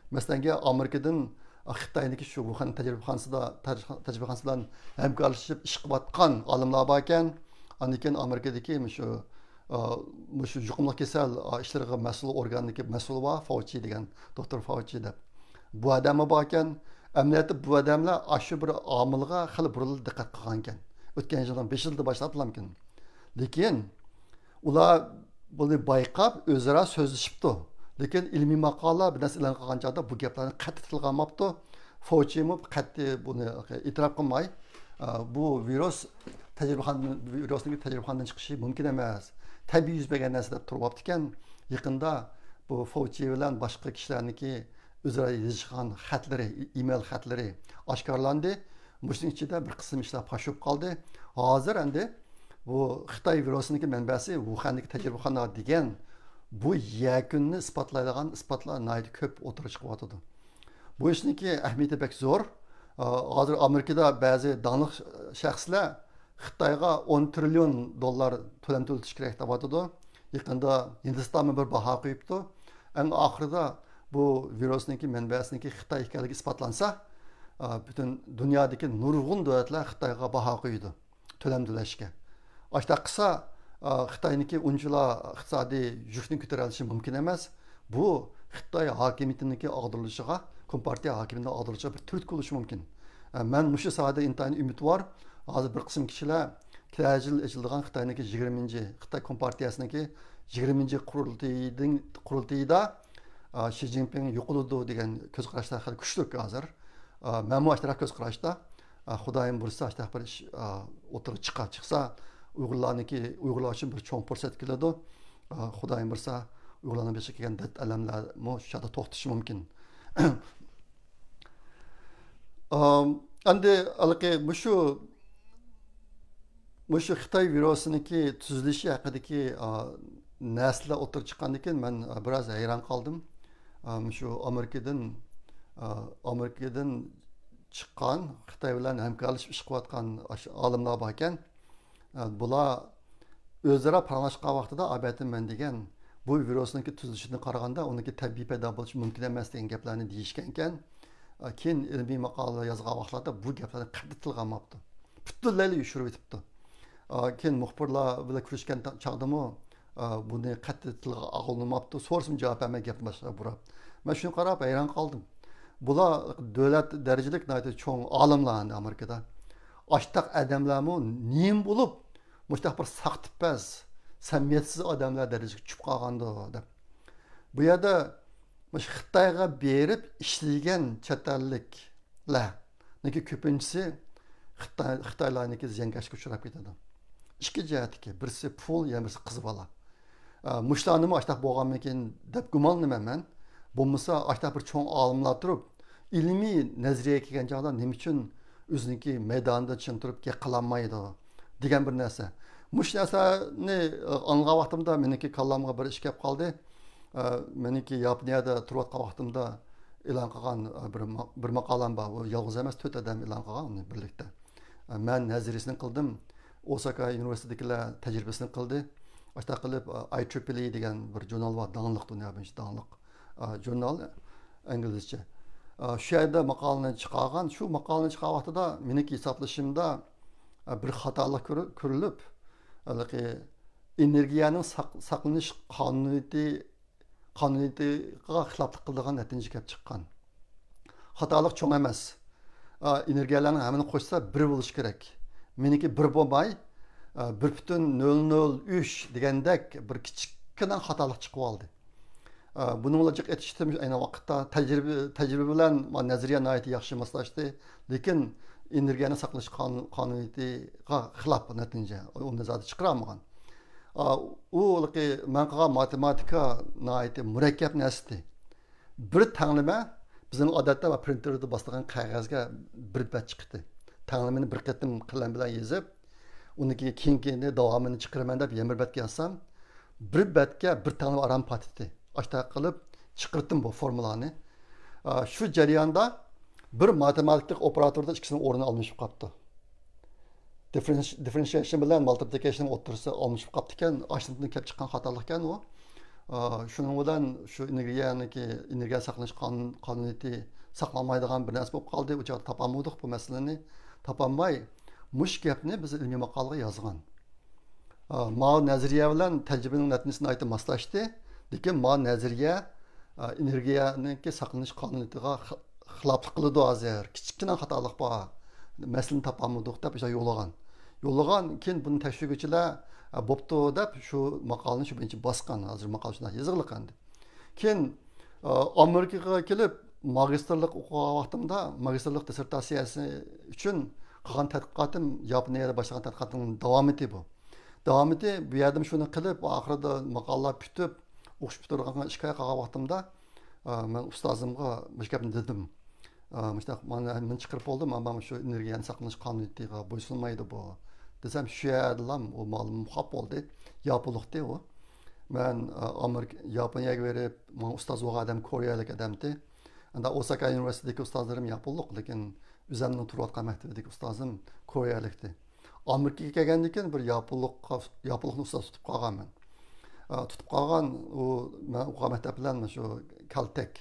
مەسىلەنگە، ئامېرىكىدىن، ئە، خىتاينىڭكى شۇ ۋۇخەن تەجرىبىخانىسىدا، تەج-، تەجرىبىخانىسى بىلەن ھەمكارلىشىپ ئىش قىلىۋاتقان ئالىملار بار ئىكەن. ئاندىن كېيىن ئامېرىكىدىكى مۇشۇ، ئە، مۇشۇ يۇقۇملۇق كېسەل، ئە، ئىشلىرىغا مەسئۇل ئورگاندىكى مەسئۇل بار، فاۋچى دېگەن، دوكتور فاۋچى دەپ. بۇ ئادەممۇ بار ئىكەن. ئەمەلىيەتتە بۇ ئادەملەر ئاشۇ بىر ئامىلغا خېلى بۇرۇن دىققەت قىلغانىكەن. ئۆتكەن يىلنىڭ بېشىدىن باشلاپلامكىن. لېكىن ئۇلار بۇنى بايقاپ، ئۆزئارا سۆزلىشىپتۇ. لېكىن ئىلمىي ماقالە بىر نەرسە ئېلان قىلغان چاغدا بۇ گەپلەرنى قەتئىي تىلغا ئالماپتۇ. فوچىمۇ قەتئىي بۇنى ئېتىراپ قىلماي، ئە، بۇ ۋىرۇس تەجرىبىخانا، ۋىرۇسنىڭ تەجرىبىخانىدىن چىقىشى مۇمكىن ئەمەس، تەبىئىي يۈز بەرگەن نەرسە دەپ تۇرۇۋاپتىكەن. يېقىندا بۇ فوچى بىلەن باشقا كىشىلەرنىڭكى ئۆزئارا يېزىشقان خەتلىرى، ئىمېيل خەتلىرى ئاشكارىلاندى. مۇشۇنىڭ ئىچىدە بىر قىسىم ئىشلار پاش بولۇپ قالدى. ھازىر ئەمدى بۇ خىتاي ۋىرۇسىنىڭكى مەنبەسى ۋۇخەندىكى تەجرىبىخانا دېگەن بۇ يەكۈننى ئىسپاتلايدىغان ئىسپاتلار ناھايىتى كۆپ ئوتتۇرىغا چىقىۋاتىدۇ. بۇ ئىشنىڭكى ئەھمىيىتى بەك زور. ھازىر ئامېرىكىدا بەزى داڭلىق شەخسلەر خىتايغا ئون تىرىليون دوللار تۆلەم تۆلىتىش كېرەك دەۋاتىدۇ. يېقىندا ھىندىستانمۇ بىر باھا قويۇپتۇ. ئەڭ ئاخىرىدا بۇ ۋىرۇسنىڭكى مەنبەسىنىڭكى خىتاي ئىكەنلىكى ئىسپاتلانسا، پۈتۈن دۇنيادىكى نۇرغۇن دۆلەتلەر خىتايغا باھا قويىدۇ تۆلەم تۆلەشكە. ئاشۇنداق قىلسا، خىتاينىڭكى ئۇنچىلا ئىقتىسادىي يۈكنى كۆتۈرەلىشى مۇمكىن ئەمەس. بۇ خىتاي ھاكىمىيىتىنىڭكى ئاغدۇرۇلۇشىغا، كومپارتىيە ھاكىمىيىتىنىڭ ئاغدۇرۇلۇشىغا بىر تۈرتكە بولۇشى مۇمكىن. مەن مۇشۇ ساھەدە ئىنتايىن ئۈمىدۋار. ھازىر بىر قىسىم كىشىلەر كېلەر يىل ئېچىلىدىغان خىتاينىڭكى يىگىرمىنچى، خىتاي كومپارتىيەسىنىڭكى يىگىرمىنچى قۇرۇلتىيىدىن، قۇرۇلتىيىدا، ئا، شى جىنپىڭ يوقىلىدۇ دېگەن كۆز قاراشلار خېلى كۈچلۈك ھازىر. ئا، مەنمۇ ئاشۇنداق كۆز قاراشتا. ئا، خۇدايىم بۇيرۇسا ئاشۇنداق بىر ئىش، ئا، ئوتتۇرىغا چىقا-، چىقسا، ئۇيغۇرلارنىڭكى، ئۇيغۇرلار ئۈچۈن بىر چوڭ پۇرسەت كېلىدۇ. ئا، خۇدايىم بۇيرۇسا ئۇيغۇرلارنىڭ بېشىغا كەلگەن دەرد ئەلەملەرمۇ شۇ چاغدا توختىشى مۇمكىن. ئام، ئەمدى ھېلىقى مۇشۇ، مۇشۇ خىتاي ۋىرۇسىنىڭكى تۈزۈلۈشى ھەققىدىكى، ئا، نەرسىلەر ئوتتۇرىغا چىققاندىن كېيىن مەن، ئا، بىراز ھەيران قالدىم. ئا، مۇشۇ ئامېرىكىدىن، ئا، ئامېرىكىدىن چىققان، خىتاي بىلەن ھەمكارلىشىپ ئىش قىلىۋاتقان ئاش-، ئالىملار باركەن. ئا، بۇلار ئۆزئارا پاراڭلاشقان ۋاقتىدا ئابەتىن مەن دېگەن، بۇ ۋىرۇسنىڭكى تۈزۈلۈشىدىن قارىغاندا، ئۇنىڭكى تەبىئىي پەيدا بولۇشى مۇمكىن ئەمەس دېگەن گەپلەرنى دېيىشكەنكەن. ئا، كېيىن ئىلمىي ماقالىلەر يازغان ۋاقىتلاردا بۇ گەپلەرنى قەتئىي تىلغا ئالماپتۇ. پۈتۈنلەيلا يوشۇرۇۋېتىپتۇ. ئا، كېيىن مۇخبىرلار بىلەن كۆرۈشكەن تا-، چاغدىمۇ، ئا، بۇنى قەتئىي تىلغا ئالغىلى ئۇنىماپتۇ. سورىسىمۇ جاۋاب بەرمەي گەپنى باشقىغا بۇراپ. مەن شۇنى قاراپ ھەيران قالدىم. بۇلار دۆلەت دەرىجىلىك ناھايىتى چوڭ ئالىملار ئەمدى ئامېرىكىدا. ئاشتاق ئادەملەرمۇ نېمە بولۇپ مۇشتاق بىر ساختىپەز، سەمىمىيەتسىز ئادەملەر دەرىجىسىگە چۈشۈپ قالغاندۇ دەپ. بۇ يەردە مۇشۇ خىتايغا بېرىپ ئىشلىگەن چەت ئەللىكلەرنىڭكى كۆپىنچىسى خىتاي، خىتايلارنىڭكى زىيانكەشلىككە ئۇچراپ كېتىدۇ. ئىككى جەھەتتىكى، بىرسى پۇل، يەنە بىرسى قىز بالا. ئە، مۇشۇلارنىمۇ ئاشتاق بولغانمىكىن دەپ گۇمانلىنىمەن مەن. بولمىسا ئاشتاق بىر چوڭ ئالىملار تۇرۇپ، ئىلمىي نەزەرىيەگە كەلگەن چاغدا نېمە ئۈچۈن ئۆزىنىڭكى مەيدانىدا چىڭ تۇرۇپ گەپ قىلالمايدۇ دېگەن بىر نەرسە. مۇشۇ نەرسىنى، ئە، ئاڭلىغان ۋاقتىمدا مېنىڭكى كاللامغا بىر ئىش كەپ قالدى. ئە، مېنىڭكى ياپونىيەدە تۇرۇۋاتقان ۋاقتىمدا ئېلان قىلغان، ئە، بىر ما-، بىر ماقالەم بار. ئۇ يالغۇز ئەمەس، تۆت ئادەم ئېلان قىلغان ئۇنى بىرلىكتە. ئە، مەن نەزەرىيىسىنى قىلدىم. ئوساكا ئۇنىۋېرسىتېتىدىكىلەر تەجرىبىسىنى قىلدى. ئاشۇنداق قىلىپ، ئاي ترىپل ئى دېگەن بىر ژۇرنال بار، داڭلىق، دۇنيا بويىچە داڭلىق، ئا، ژۇرنال، ئىنگلىزچە. ئا، شۇ يەردە ماقالىنى چىقارغان. شۇ ماقالىنى چىقارغان ۋاقتىدا مېنىڭكى ھېسابلىشىمدا، ئا، بىر خاتالىق كۆر-، كۆرۈلۈپ، ھېلىقى ئېنېرگىيەنىڭ ساق-، ساقلىنىش قانۇنىيىتى، قانۇنىيىتىغا خىلاپلىق قىلىدىغان نەتىجە كەپ چىققان. خاتالىق چوڭ ئەمەس. ئا، ئېنېرگىيەلەرنىڭ ھەممىنى قوشسا بىر بولۇشى كېرەك. مېنىڭكى بىر بولماي، ئا، بىر پۈتۈن نۆل نۆل ئۈچ دېگەندەك بىر كىچىككىنە خاتالىق چىقىۋالدى. ئا، بۇنىڭغا جىق ئېتىشتىم ئەينى ۋاقىتتا تەجرىبە، تەجرىبە بىلەن ما-، نەزەرىيە ناھايىتى ياخشى ماسلاشتى. لېكىن ئېنېرگىيەنى ساقلاش قانۇن-، قانۇنىيىتىغا خىلاپ نەتىجە. ئۇنى زادى چىقىرالمىغان. ئا، ئۇ ھېلىقى مەن قىلغان ماتېماتىكا ناھايىتى مۇرەككەپ نەرسىدى. بىر تەڭلىمە بىزنىڭ ئادەتتە پرىنتېردا باسىدىغان قەغەزگە بىر بەت چىقتى. تەڭلىمىنى بىر قېتىم قەلەم بىلەن يېزىپ، ئۇنىڭ كېيىنكىنى داۋامىنى چىقىرىمەن دەپ يەنە بىر بەتكە يازسام، بىر بەتكە بىر تەڭلىمە ئاران پاتتى. ئاشۇنداق قىلىپ چىقىرتتىم بۇ فورمۇلانى. ئا، شۇ جەرياندا بىر ماتېماتىكىلىق ئوپېراتوردا ئىككىسىنىڭ ئورنى ئالمىشىپ قاپتۇ. دىفرېنش-، دىفرېنشىيەيشن بىلەن مالتىپلىكەيشن ئوتتۇرىسى ئالمىشىپ قاپتىكەن، ئاشۇندىن كەپ چىققان خاتالىقكەن ئۇ. ئا، شۇنىڭ بىلەن شۇ ئېنېرگىيەنىڭكى، ئېنېرگىيە ساقلىنىش قانۇن-، قانۇنىيىتى ساقلانمايدىغان بىر نەرسە بولۇپ قالدى. ئۇ چاغدا تاپالمىدۇق بۇ مەسىلىنى. تاپالماي، مۇشۇ گەپنى بىز ئىلمىي ماقالىغا يازغان. ئا، ماۋۇ نەزەرىيە بىلەن تەجرىبىنىڭ نەتىجىسى ناھايىتى ماسلاشتى. لېكىن ماۋۇ نەزەرىيە، ئا، ئېنېرگىيەنىڭكى ساقلىنىش قانۇنىيىتىغا خى-، خىلاپلىق قىلىدۇ ھازىر، كىچىككىنە خاتالىق بار، مەسىلىنى تاپالمىدۇق دەپ يوللىغان. يوللىغان، كېيىن بۇنى تەكشۈرگۈچىلەر، ئە، بوپتۇ دەپ شۇ ماقالىنى شۇ بويىچە باسقان. ھازىر ماقالە شۇنداق يېزىقلىق ئەمدى. كېيىن، ئە، ئامېرىكىغا كېلىپ ماگىستىرلىق ئوقۇغان ۋاقتىمدا، ماگىستىرلىق دىسسېرتاتسىيەسى ئۈچۈن قىلغان تەتقىقاتىم ياپونىيەدە باشلىغان تەتقىقاتنىڭ داۋامىتى بۇ. داۋامىتى بۇ يەردىمۇ شۇنى قىلىپ، ئاخىرىدا ماقالىلەر پۈتۈپ، ئوقۇش پۈتتۈرىدىغان ئىككى ئاي قالغان ۋاقتىمدا، ئە، مەن ئۇستازىمغا مۇشۇ گەپنى دېدىم. ئە، مۇشۇنداق، مانا مەن چىقىرىپ بولدۇم، ئەمما شۇ ئېنېرگىيەنى ساقلىنىش قانۇنىيىتىگە بويسۇنمايدۇ بۇ، دېسەم، شۇ يەردىلا ئۇ مالىم خاپا بولدى. ياپونلۇقتى ئۇ. مەن، ئە، ئامېرىكا، ياپونىيەگە بېرىپ، ماڭا ئۇستاز بولغان ئادەم كورېيەلىك ئادەمتى. ئەمدى ئوساكا ئۇنىۋېرسىتېتىدىكى ئۇستازلىرىم ياپونلۇق، لېكىن ئۆزەمنىڭ تۇرۇۋاتقان مەكتىۋىدىكى ئۇستازىم كورېيەلىكتى. ئامېرىكىغا كەلگەندىن كېيىن بىر ياپونلۇققا، ياپونلۇقنى ئۇستاز تۇتۇپ قالغان مەن. ئە، تۇتۇپ قالغان ئۇ، مەن ئوقۇغان مەكتەپ بىلەن شۇ كالتېك،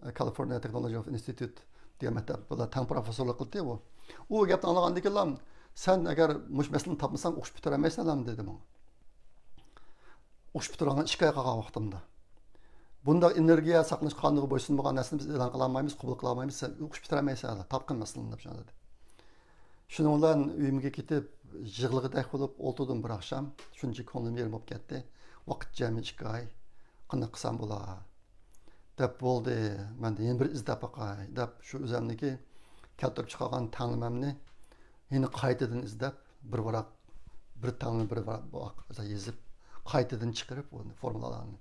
ئە، California Technology of Institute دېگەن مەكتەپ بىلەن تەڭ پروفېسسورلۇق قىلدى ئۇ. ئۇ گەپنى ئاڭلىغاندىن كېيىنلا، سەن ئەگەر مۇشۇ مەسىلىنى تاپمىساڭ ئوقۇش پۈتتۈرەلمەيسەن دېدى ماڭا. ئوقۇش پۈتتۈرۈۋالغان ئىككى ئاي قالغان ۋاقتىمدا. بۇنداق ئېنېرگىيە ساقلىنىش قانۇنىغا بويسۇنمىغان نەرسىنى بىز ئېلان قىلالمايمىز، قوبۇل قىلالمايمىز، سەن ئوقۇش پۈتتۈرەلمەيسەن، تاپقىن مەسىلىنى دەپ شۇنداق دېدى. شۇنىڭ بىلەن ئۆيۈمگە كېتىپ يىغلىغۇدەك بولۇپ ئولتۇردۇم بىر ئاخشام. شۇنچە كۆڭلۈم يېرىم بولۇپ كەتتى. ۋاقىت جەمئىي ئىككى ئاي. قانداق قىلسام بولا؟ دەپ بولدى. مەن يەنە بىر ئىزدەپ باقاي دەپ شۇ ئۆزەمنىكى كەلتۈرۈپ چىقارغان تەڭلىمەمنى يەنە قايتىدىن ئىزدەپ، بىر ۋاراق، بىر تەڭلىمە، بىر ۋاراق يېزىپ، قايتىدىن چىقىرىپ ئۇنى فورمۇلالارنى.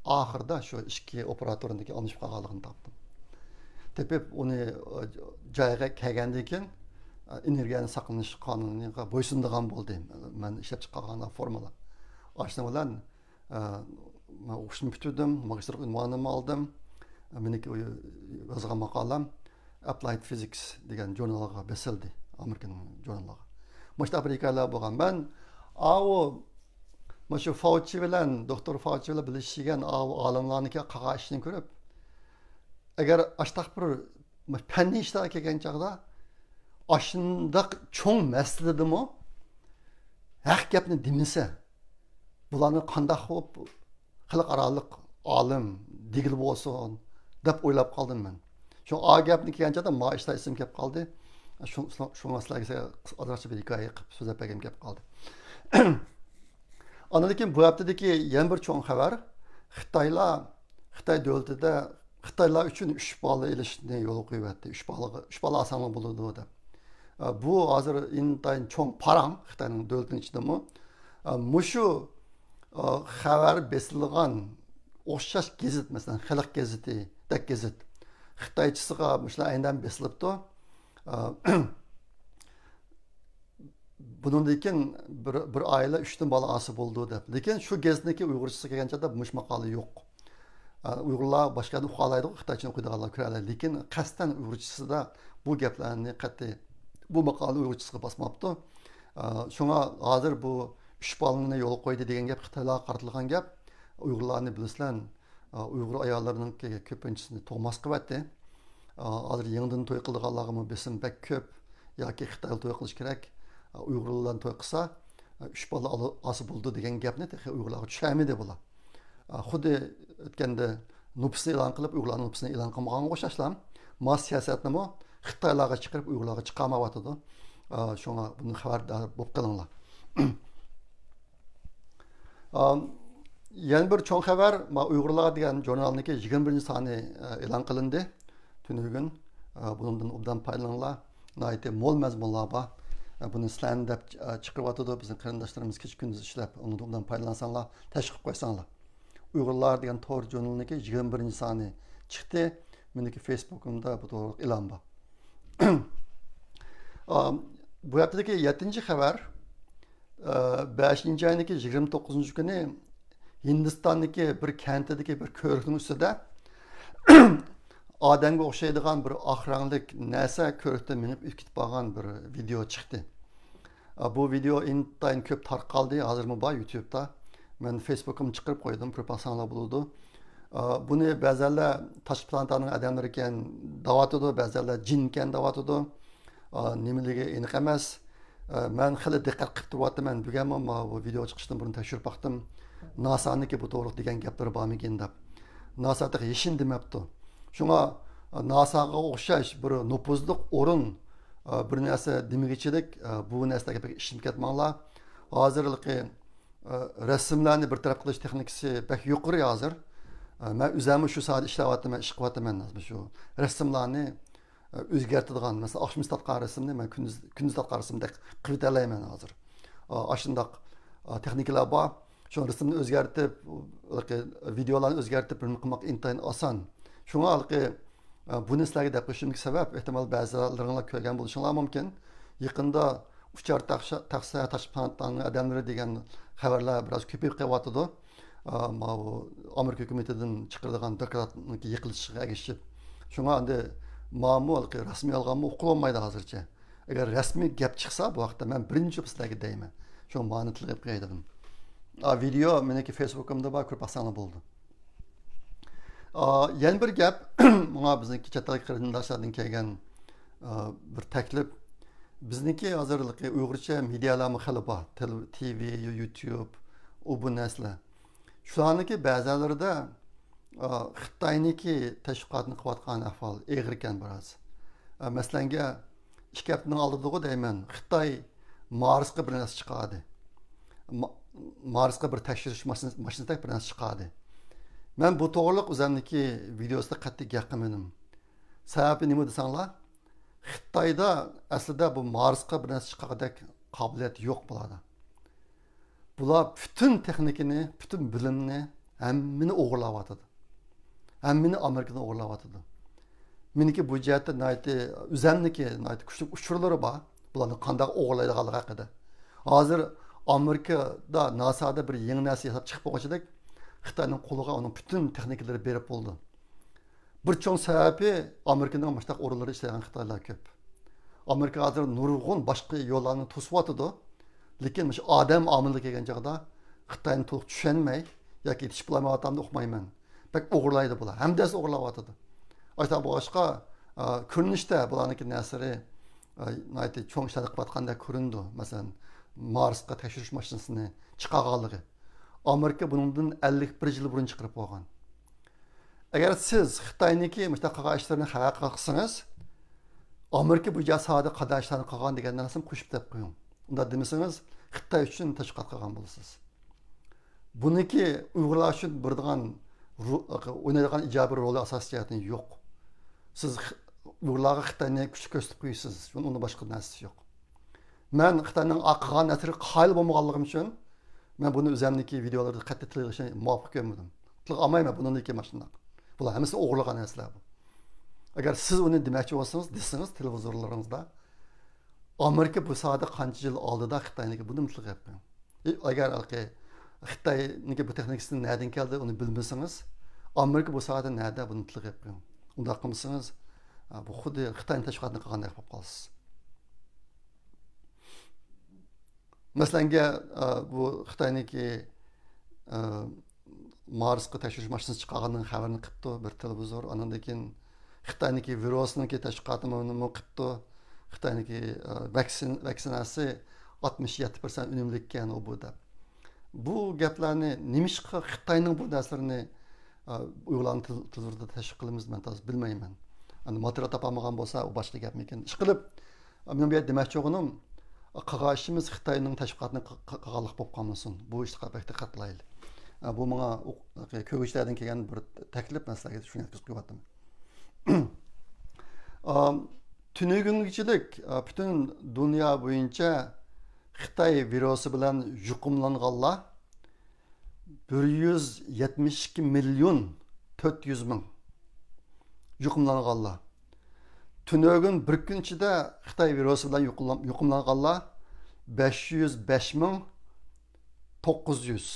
ئاخىرىدا شۇ ئىككى ئوپېراتورنىڭكى ئالمىشىپ قالغانلىقىنى تاپتىم. تېپىپ ئۇنى، ئە، جايىغا كەلگەندىن كېيىن، ئە، ئېنېرگىيەنى ساقلىنىش قانۇنىغا بويسۇنىدىغان بولدى. مەن ئىشلەپ چىقارغان فورمۇلا. ئاشۇنىڭ بىلەن ئە، مەن ئوقۇشنى پۈتتۈردۈم، ماگىستىرلىق ئۇنۋانىمنى ئالدىم. مېنىڭكى ئۇ يازغان ماقالەم Applied Physics دېگەن ژۇرنالغا بېسىلدى، ئامېرىكىنىڭ ژۇرنالىغا. مۇشۇنداق بىر ھېكايىلەر بولغان. مەن ئاۋۇ، مۇشۇ فاۋچى بىلەن، دوختۇر فاۋچى بىلەن بىللە ئىشلىگەن ئاۋۇ ئالىملارنىڭكى قىلغان ئىشىنى كۆرۈپ، ئەگەر ئاشتاق بىر پەننىي ئىشلارغا كەلگەن چاغدا، ئاشۇنداق چوڭ مەسىلىدىمۇ ھەق گەپنى دېمىسە، بۇلارنى قانداق قىلىپ خەلقئارالىق ئالىم دېگىلى بولسۇن دەپ ئويلاپ قالدىم مەن. شۇ ئا گەپنى كەلگەن چاغدا ما ئىشلار ئېسىمگە كەپ قالدى. شۇ-، شۇ-، شۇڭا سىلەرگە قىسقىچە بىر ھېكايە قىلىپ سۆزلەپ بەرگۈم كەپ قالدى. ئاندىن كېيىن بۇ ھەپتىدىكى يەنە بىر چوڭ خەۋەر، خىتايلار، خىتاي دۆلىتىدە خىتايلار ئۈچۈن ئۈچ بالا ئېلىشنى يولغا قويۇۋەتتى. ئۈچ بالىغا، ئۈچ بالا ئالساڭلار بولىدۇ دەپ. ئە، بۇ ھازىر ئىنتايىن چوڭ پاراڭ خىتاينىڭ دۆلىتىنىڭ ئىچىدىمۇ. ئە، مۇشۇ، ئە، خەۋەر بېسىلغان ئوخشاش گېزىت، مەسىلەن، خەلق گېزىتى، دەك گېزىت، خىتايچىسىغا مۇشۇلار ئەينەن بېسىلىپتۇ. ئە، بۇنىڭدىن كېيىن بىر، بىر ئائىلە ئۈچتىن بالا ئالسا بولىدۇ دەپ. لېكىن شۇ گېزىتنىڭكى ئۇيغۇرچىسىغا كەلگەن چاغدا مۇشۇ ماقالە يوق. ئە، ئۇيغۇرلار باشقا يەردە ئوقۇيالايدۇ، خىتايچىنى ئوقۇيدىغانلار كۆرەلەيدۇ. لېكىن قەستەن ئۇيغۇرچىسىدا بۇ گەپلەرنى قەتئىي، بۇ ماقالىنى ئۇيغۇرچىسىغا باسماپتۇ. ئە، شۇڭا ھازىر بۇ ئۈچ بالىنى يولغا قويدى دېگەن گەپ خىتايلارغا قارىتىلغان گەپ. ئۇيغۇرلارنى بىلىسىلەر، ئۇيغۇر ئاياللىرىنىڭكى كۆپىنچىسىنى تۇغماس قىلىۋەتتى. ھازىر يېڭىدىن توي قىلىدىغانلارغىمۇ بېسىم بەك كۆپ. ياكى خىتايدا توي قىلىش كېرەك. ئۇيغۇرلار بىلەن توي قىلسا، ئۈچ بالا ئالا-، ئالسا بولىدۇ دېگەن گەپنى تېخى ئۇيغۇرلارغا چۈشەرمىدى بۇلار. خۇددى ئۆتكەندە نوپۇسنى ئېلان قىلىپ، ئۇيغۇرلارنىڭ نوپۇسىنى ئېلان قىلمىغانغا ئوخشاشلا، ما سىياسەتنىمۇ خىتايلارغا چىقىرىپ، ئۇيغۇرلارغا چىقارمايۋاتىدۇ. شۇڭا بۇنى خەۋەردار بولۇپ قېلىڭلار. ئام، يەنە بىر چوڭ خەۋەر، ما، ئۇيغۇرلار دېگەن ژۇرنالنىڭكى يىگىرمە بىرىنچى سانى، ئە، ئېلان قىلىندى. تۈنۈگۈن، ئە، بۇنىڭدىن ئوبدان پايدىلىنىڭلار. ناھايىتى مول مەزمۇنلار بار. ئە، بۇنى سلەن دەپ، ئە، چىقىرىۋاتىدۇ. بىزنىڭ قېرىنداشلىرىمىز كېچە كۈندۈز ئىشلەپ، ئۇنىڭدىن ئوبدان پايدىلانساڭلار، تەشۋىق قىلىپ قويساڭلار. ئۇيغۇرلار دېگەن تور ژۇرنىلىنىڭكى يىگىرمە بىرىنچى سانى چىقتى. مېنىڭكى فېيسبۇكۇمدا بۇ توغرىلىق ئېلان بار. ئام، بۇ ھەپتىدىكى يەتتىنچى خەۋەر، ئە، بەشىنچى ئاينىڭكى يىگىرمە توققۇزىنچى كۈنى ھىندىستاندىكى بىر كەنتىدىكى بىر كۆۋرۈكنىڭ ئۈستىدە ئادەمگە ئوخشايدىغان بىر ئاق رەڭلىك نەرسە كۆۋرۈكتىن مېڭىپ ئۆتۈپ كېتىپ قالغان بىر ۋىدېئو چىقتى. ئە، بۇ ۋىدېئو ئىنتايىن كۆپ تارقالدى، ھازىرمۇ بار يۇتيۇبتا. مەن فېيسبۇكىمغا چىقىرىپ قويدۇم، كۆرۈپ باقساڭلار بولىدۇ. ئە، بۇنى بەزەنلەر تاشقى پلانېتانىڭ ئادەملىرىكەن دەۋاتىدۇ، بەزەنلەر جىنكەن دەۋاتىدۇ. ئا، نېمىلىكى ئېنىق ئەمەس. ئا، مەن خېلى دىققەت قىلىپ تۇرۇۋاتىمەن. بۈگۈنمۇ مانا بۇ ۋىدېئو چىقىشتىن بۇرۇن تەكشۈرۈپ باقتىم. ناسانىڭكى بۇ توغرىلىق دېگەن گەپلىرى بارمىكىن دەپ. ناسا تېخى ھېچنېمە دېمەپتۇ. شۇڭا ناساغا ئوخشاش بىر نوپۇزلۇق ئورۇن، بىر نەرسە دېمىگۈچىلىك، بۇ نەرسىلەرگە بەك ئىشىنىپ كەتمەڭلار. ھازىرلىقى رەسىملەرنى بىر تەرەپ قىلىش تېخنىكىسى بەك يۇقىرى ھازىر. مەن ئۆزۈممۇ شۇ ساھەدە ئىشلەۋاتىمەن، ئىش قىلىۋاتىمەن. شۇ رەسىملەرنى ئۆزگەرتىدىغان، مەسىلەن، ئاخشىمىسى تارتقان رەسىمنى مەن كۈندۈز، كۈندۈز تارتقان رەسىمدەك قىلىۋېتەلەيمەن ھازىر. ئاشۇنداق تېخنىكىلار بار. شۇ رەسىمنى ئۆزگەرتىپ، ۋىدېئولارنى ئۆزگەرتىپ، بىر نېمە قىلماق ئىنتايىن ئاسان. شۇڭا ھېلىقى بۇنى سىلەرگە دەپ قويۇشۇمدىكى سەۋەب، ئېھتىمال بەزىلىرىڭلار كۆرگەن بولۇشۇڭلار مۇمكىن. يېقىندا ئۇچار تەخسە، تەخسە تاشقى پاناتنىڭ ئادەملىرى دېگەن خەۋەرلەر بىراز كۆپىيىپ قېلىۋاتىدۇ. ماۋۇ ئامېرىكا ھۆكۈمىتىدىن چىقىرىدىغان دوكلاتنىڭ يىقىلىشىغا ئەگىشىپ. شۇڭا ئەمدى ماڭىمۇ ھېلىقى رەسمىي ئالغانمۇ ئۇقۇلالمايدۇ ھازىرچە. ئەگەر رەسمىي گەپ چىقسا، بۇ ھەقتە مەن بىرىنچى بولۇپ سىلەرگە دەيمەن. شۇ مانىتىلىق قىلىپ قوياي دېدىم. ئا، ۋىدېو مېنىڭكى فېيسبۇكۇمدا بار، كۆرۈپ باقساڭلار بولىدۇ. ئا، يەنە بىر گەپ، ماڭا بىزنىڭكى چەت ئەلدىكى قېرىنداشلاردىن كەلگەن، ئا، بىر تەكلىپ. بىزنىڭكى ھازىرلىقى ئۇيغۇرچە مېدىيالارمۇ خېلى بار. تېلېۋ-، تىۋى، يۇتيۇب، ئۇ بۇ نەرسىلەر. شۇلارنىڭكى بەزىلىرىدە، ئا، خىتاينىڭكى تەشۋىقاتنى قىلىۋاتقان ئەھۋال ئېغىركەن بىراز. ئا، مەسىلەنگە، ئىككى ھەپتىنىڭ ئالدىدىغۇ دەيمەن، خىتاي مارسقا بىر نەرسە چىقاردى. ما-، مارسقا بىر تەكشۈرۈش ماشىنا-، ماشىنىسىدەك بىر نەرسە چىقاردى. مەن بۇ توغرىلىق ئۆزەمنىڭكى ۋىدېئوسىدا قەتئىي گەپ قىلمىدىم. سەۋەبى نېمە دېسەڭلار، خىتايدا ئەسلىدە بۇ مارسقا بىر نەرسە چىقارغۇدەك قابىلىيەت يوق بۇلاردا. بۇلار پۈتۈن تېخنىكىنى، پۈتۈن بىلىمنى، ھەممىنى ئوغرىلاۋاتىدۇ. ھەممىنى ئامېرىكىدىن ئوغرىلاۋاتىدۇ. مېنىڭكى بۇ جەھەتتە ناھايىتى، ئۆزەمنىڭكى ناھايىتى كۈچلۈك ئۇچۇرلىرى بار. بۇلارنى قانداق ئوغرىلايدىغانلىقى ھەققىدە. ھازىر ئامېرىكىدا ناسادا بىر يېڭى نەرسە ياساپ چىقىپ بولغان ئىدۇق، خىتاينىڭ قولىغا ئۇنىڭ پۈتۈن تېخنىكىلىرى بېرىپ بولىدۇ. بىر چوڭ سەۋەبى ئامېرىكىنىڭ مۇشۇنداق ئورۇنلىرىدا ئىشلەيدىغان خىتايلار كۆپ. ئامېرىكا ھازىر نۇرغۇن باشقا يوللارنى توسۇۋاتىدۇ. لېكىن مۇشۇ ئادەم ئامىلىگە كەلگەن چاغدا خىتاينى تولۇق چۈشەنمەي ياكى يېتىشىپ بولالمايۋاتامدۇ ئۇقمايمەن. بەك ئوغرىلايدۇ بۇلار. ھەممىسى ئوغرىلاۋاتىدۇ. ئاشۇنداق بولغاچقا، ئا، كۆرۈنۈشتە بۇلارنىڭكى نەرسىلىرى، ئا، ناھايىتى چوڭ ئىشلارنى قىلىۋاتقاندەك كۆرۈنىدۇ. مەسىلەن، مارسقا تەكشۈرۈش ماشىنىسىنى چىقارغانلىقى. ئامېرىكا بۇنىڭدىن ئەللىك بىر يىل بۇرۇن چىقىرىپ بولغان. ئەگەر سىز خىتاينىڭكى مۇشۇنداق قىلغان ئىشلىرىنى خەۋەر قىلسىڭىز، ئامېرىكا بۇ ساھەدە قانداق ئىشلارنى قىلغان دېگەن نەرسىنى قوشۇپ دەپ قويۇڭ. ئۇنداق دېمىسىڭىز، خىتاي ئۈچۈن تەشۋىقات قىلغان بولىسىز. بۇنىڭكى ئۇيغۇرلار ئۈچۈن بېرىدىغان رو-، ئوينايدىغان ئىجابىي رولى ئاساسىي جەھەتتىن يوق. سىز خ-، ئۇيغۇرلارغا خىتاينى كۈچلۈك كۆرسىتىپ قويىسىز. ئۇنىڭدىن باشقا نەرسىسى يوق. مەن خىتاينىڭ قىلغان نەرسىلىرىگە قايىل بولمىغانلىقىم ئۈچۈن، مەن بۇنى ئۆزۈمنىڭكى ۋىدېئولىرىدا قەتئىي تىلغا ئېلىشنى مۇۋاپىق كۆرمىدىم. تىلغا ئالمايمەن بۇنىڭدىن كېيىن ماشۇنداق. بۇلار ھەممىسى ئوغرىلىغان نەرسىلەر بۇ. ئەگەر سىز ئۇنى دېمەكچى بولسىڭىز، دېسىڭىز تېلېۋىزورلىرىڭىزدا، ئامېرىكا بۇ ساھەدە قانچە يىل ئالدىدا خىتاينىڭكى بۇنى تىلغا ئېلىپ قويۇڭ. ئەگەر خىتاينىڭكى بۇ تېخنىكىسى نەدىن كەلدى، ئۇنى بىلمىسىڭىز، ئامېرىكا بۇ ساھەدە نەدە، بۇنى تىلغا ئېلىپ قويۇڭ. ئۇنداق قىلمىسىڭىز، بۇ خۇددى خىتاينىڭ تەشۋىقاتىنى قىلغاندەك بولۇپ قالىسىز. مەسىلەنگە، ئە، بۇ خىتاينىڭكى، ئە، مارسقا تەكشۈرۈش ماشىنىسى چىقارغاننىڭ خەۋىرىنى قىپتۇ بىر تېلېۋىزور. ئاندىن كېيىن خىتاينىڭكى ۋىرۇسنىڭكى تەشۋىقاتىنىمۇ قىپتۇ. خىتاينىڭكى، ئە، ۋاكسىن-، ۋاكسىناسى ئاتمىش يەتتە پىرسەنت ئۈنۈملۈككەن ئۇ بۇ دەپ. بۇ گەپلەرنى نېمىشقا خىتاينىڭ بۇ نەرسىلىرىنى، ئە، ئۇيغۇرلارنىڭ تىل-، تىللىرىدا تەشۋىق قىلىمىز، مەن تازا بىلمەيمەن. ئەمدى ماتېرىيال تاپالمىغان بولسا، ئۇ باشقا گەپمىكىن. ئىشقىلىپ، مېنىڭ بۇ يەردە دېمەكچى بولغىنىم، قىلغان ئىشىمىز خىتاينىڭ تەشۋىقاتىنى قىل-، قىل-، قىلغانلىق بولۇپ قالمىسۇن. بۇ ئىشقا بەك دىققەت قىلايلى. ئە، بۇ ماڭا ئۇ-، كۆرگۈچىلەردىن كەلگەن بىر تەكلىپ، مەن سىلەرگە شۇنى يەتكۈزۈپ قويۇۋاتىمەن. ئام، تۈنۈگۈنگىچىلىك، ئا، پۈتۈن دۇنيا بويىچە خىتاي ۋىرۇسى بىلەن يۇقۇملانغانلار بىر يۈز يەتمىش ئىككى مىليون تۆت يۈز مىڭ يۇقۇملانغانلار. تۈنۈگۈن بىر كۈن ئىچىدە خىتاي ۋىرۇسى بىلەن يۇقۇملان-، يۇقۇملانغانلار بەش يۈز بەش مىڭ توققۇز يۈز.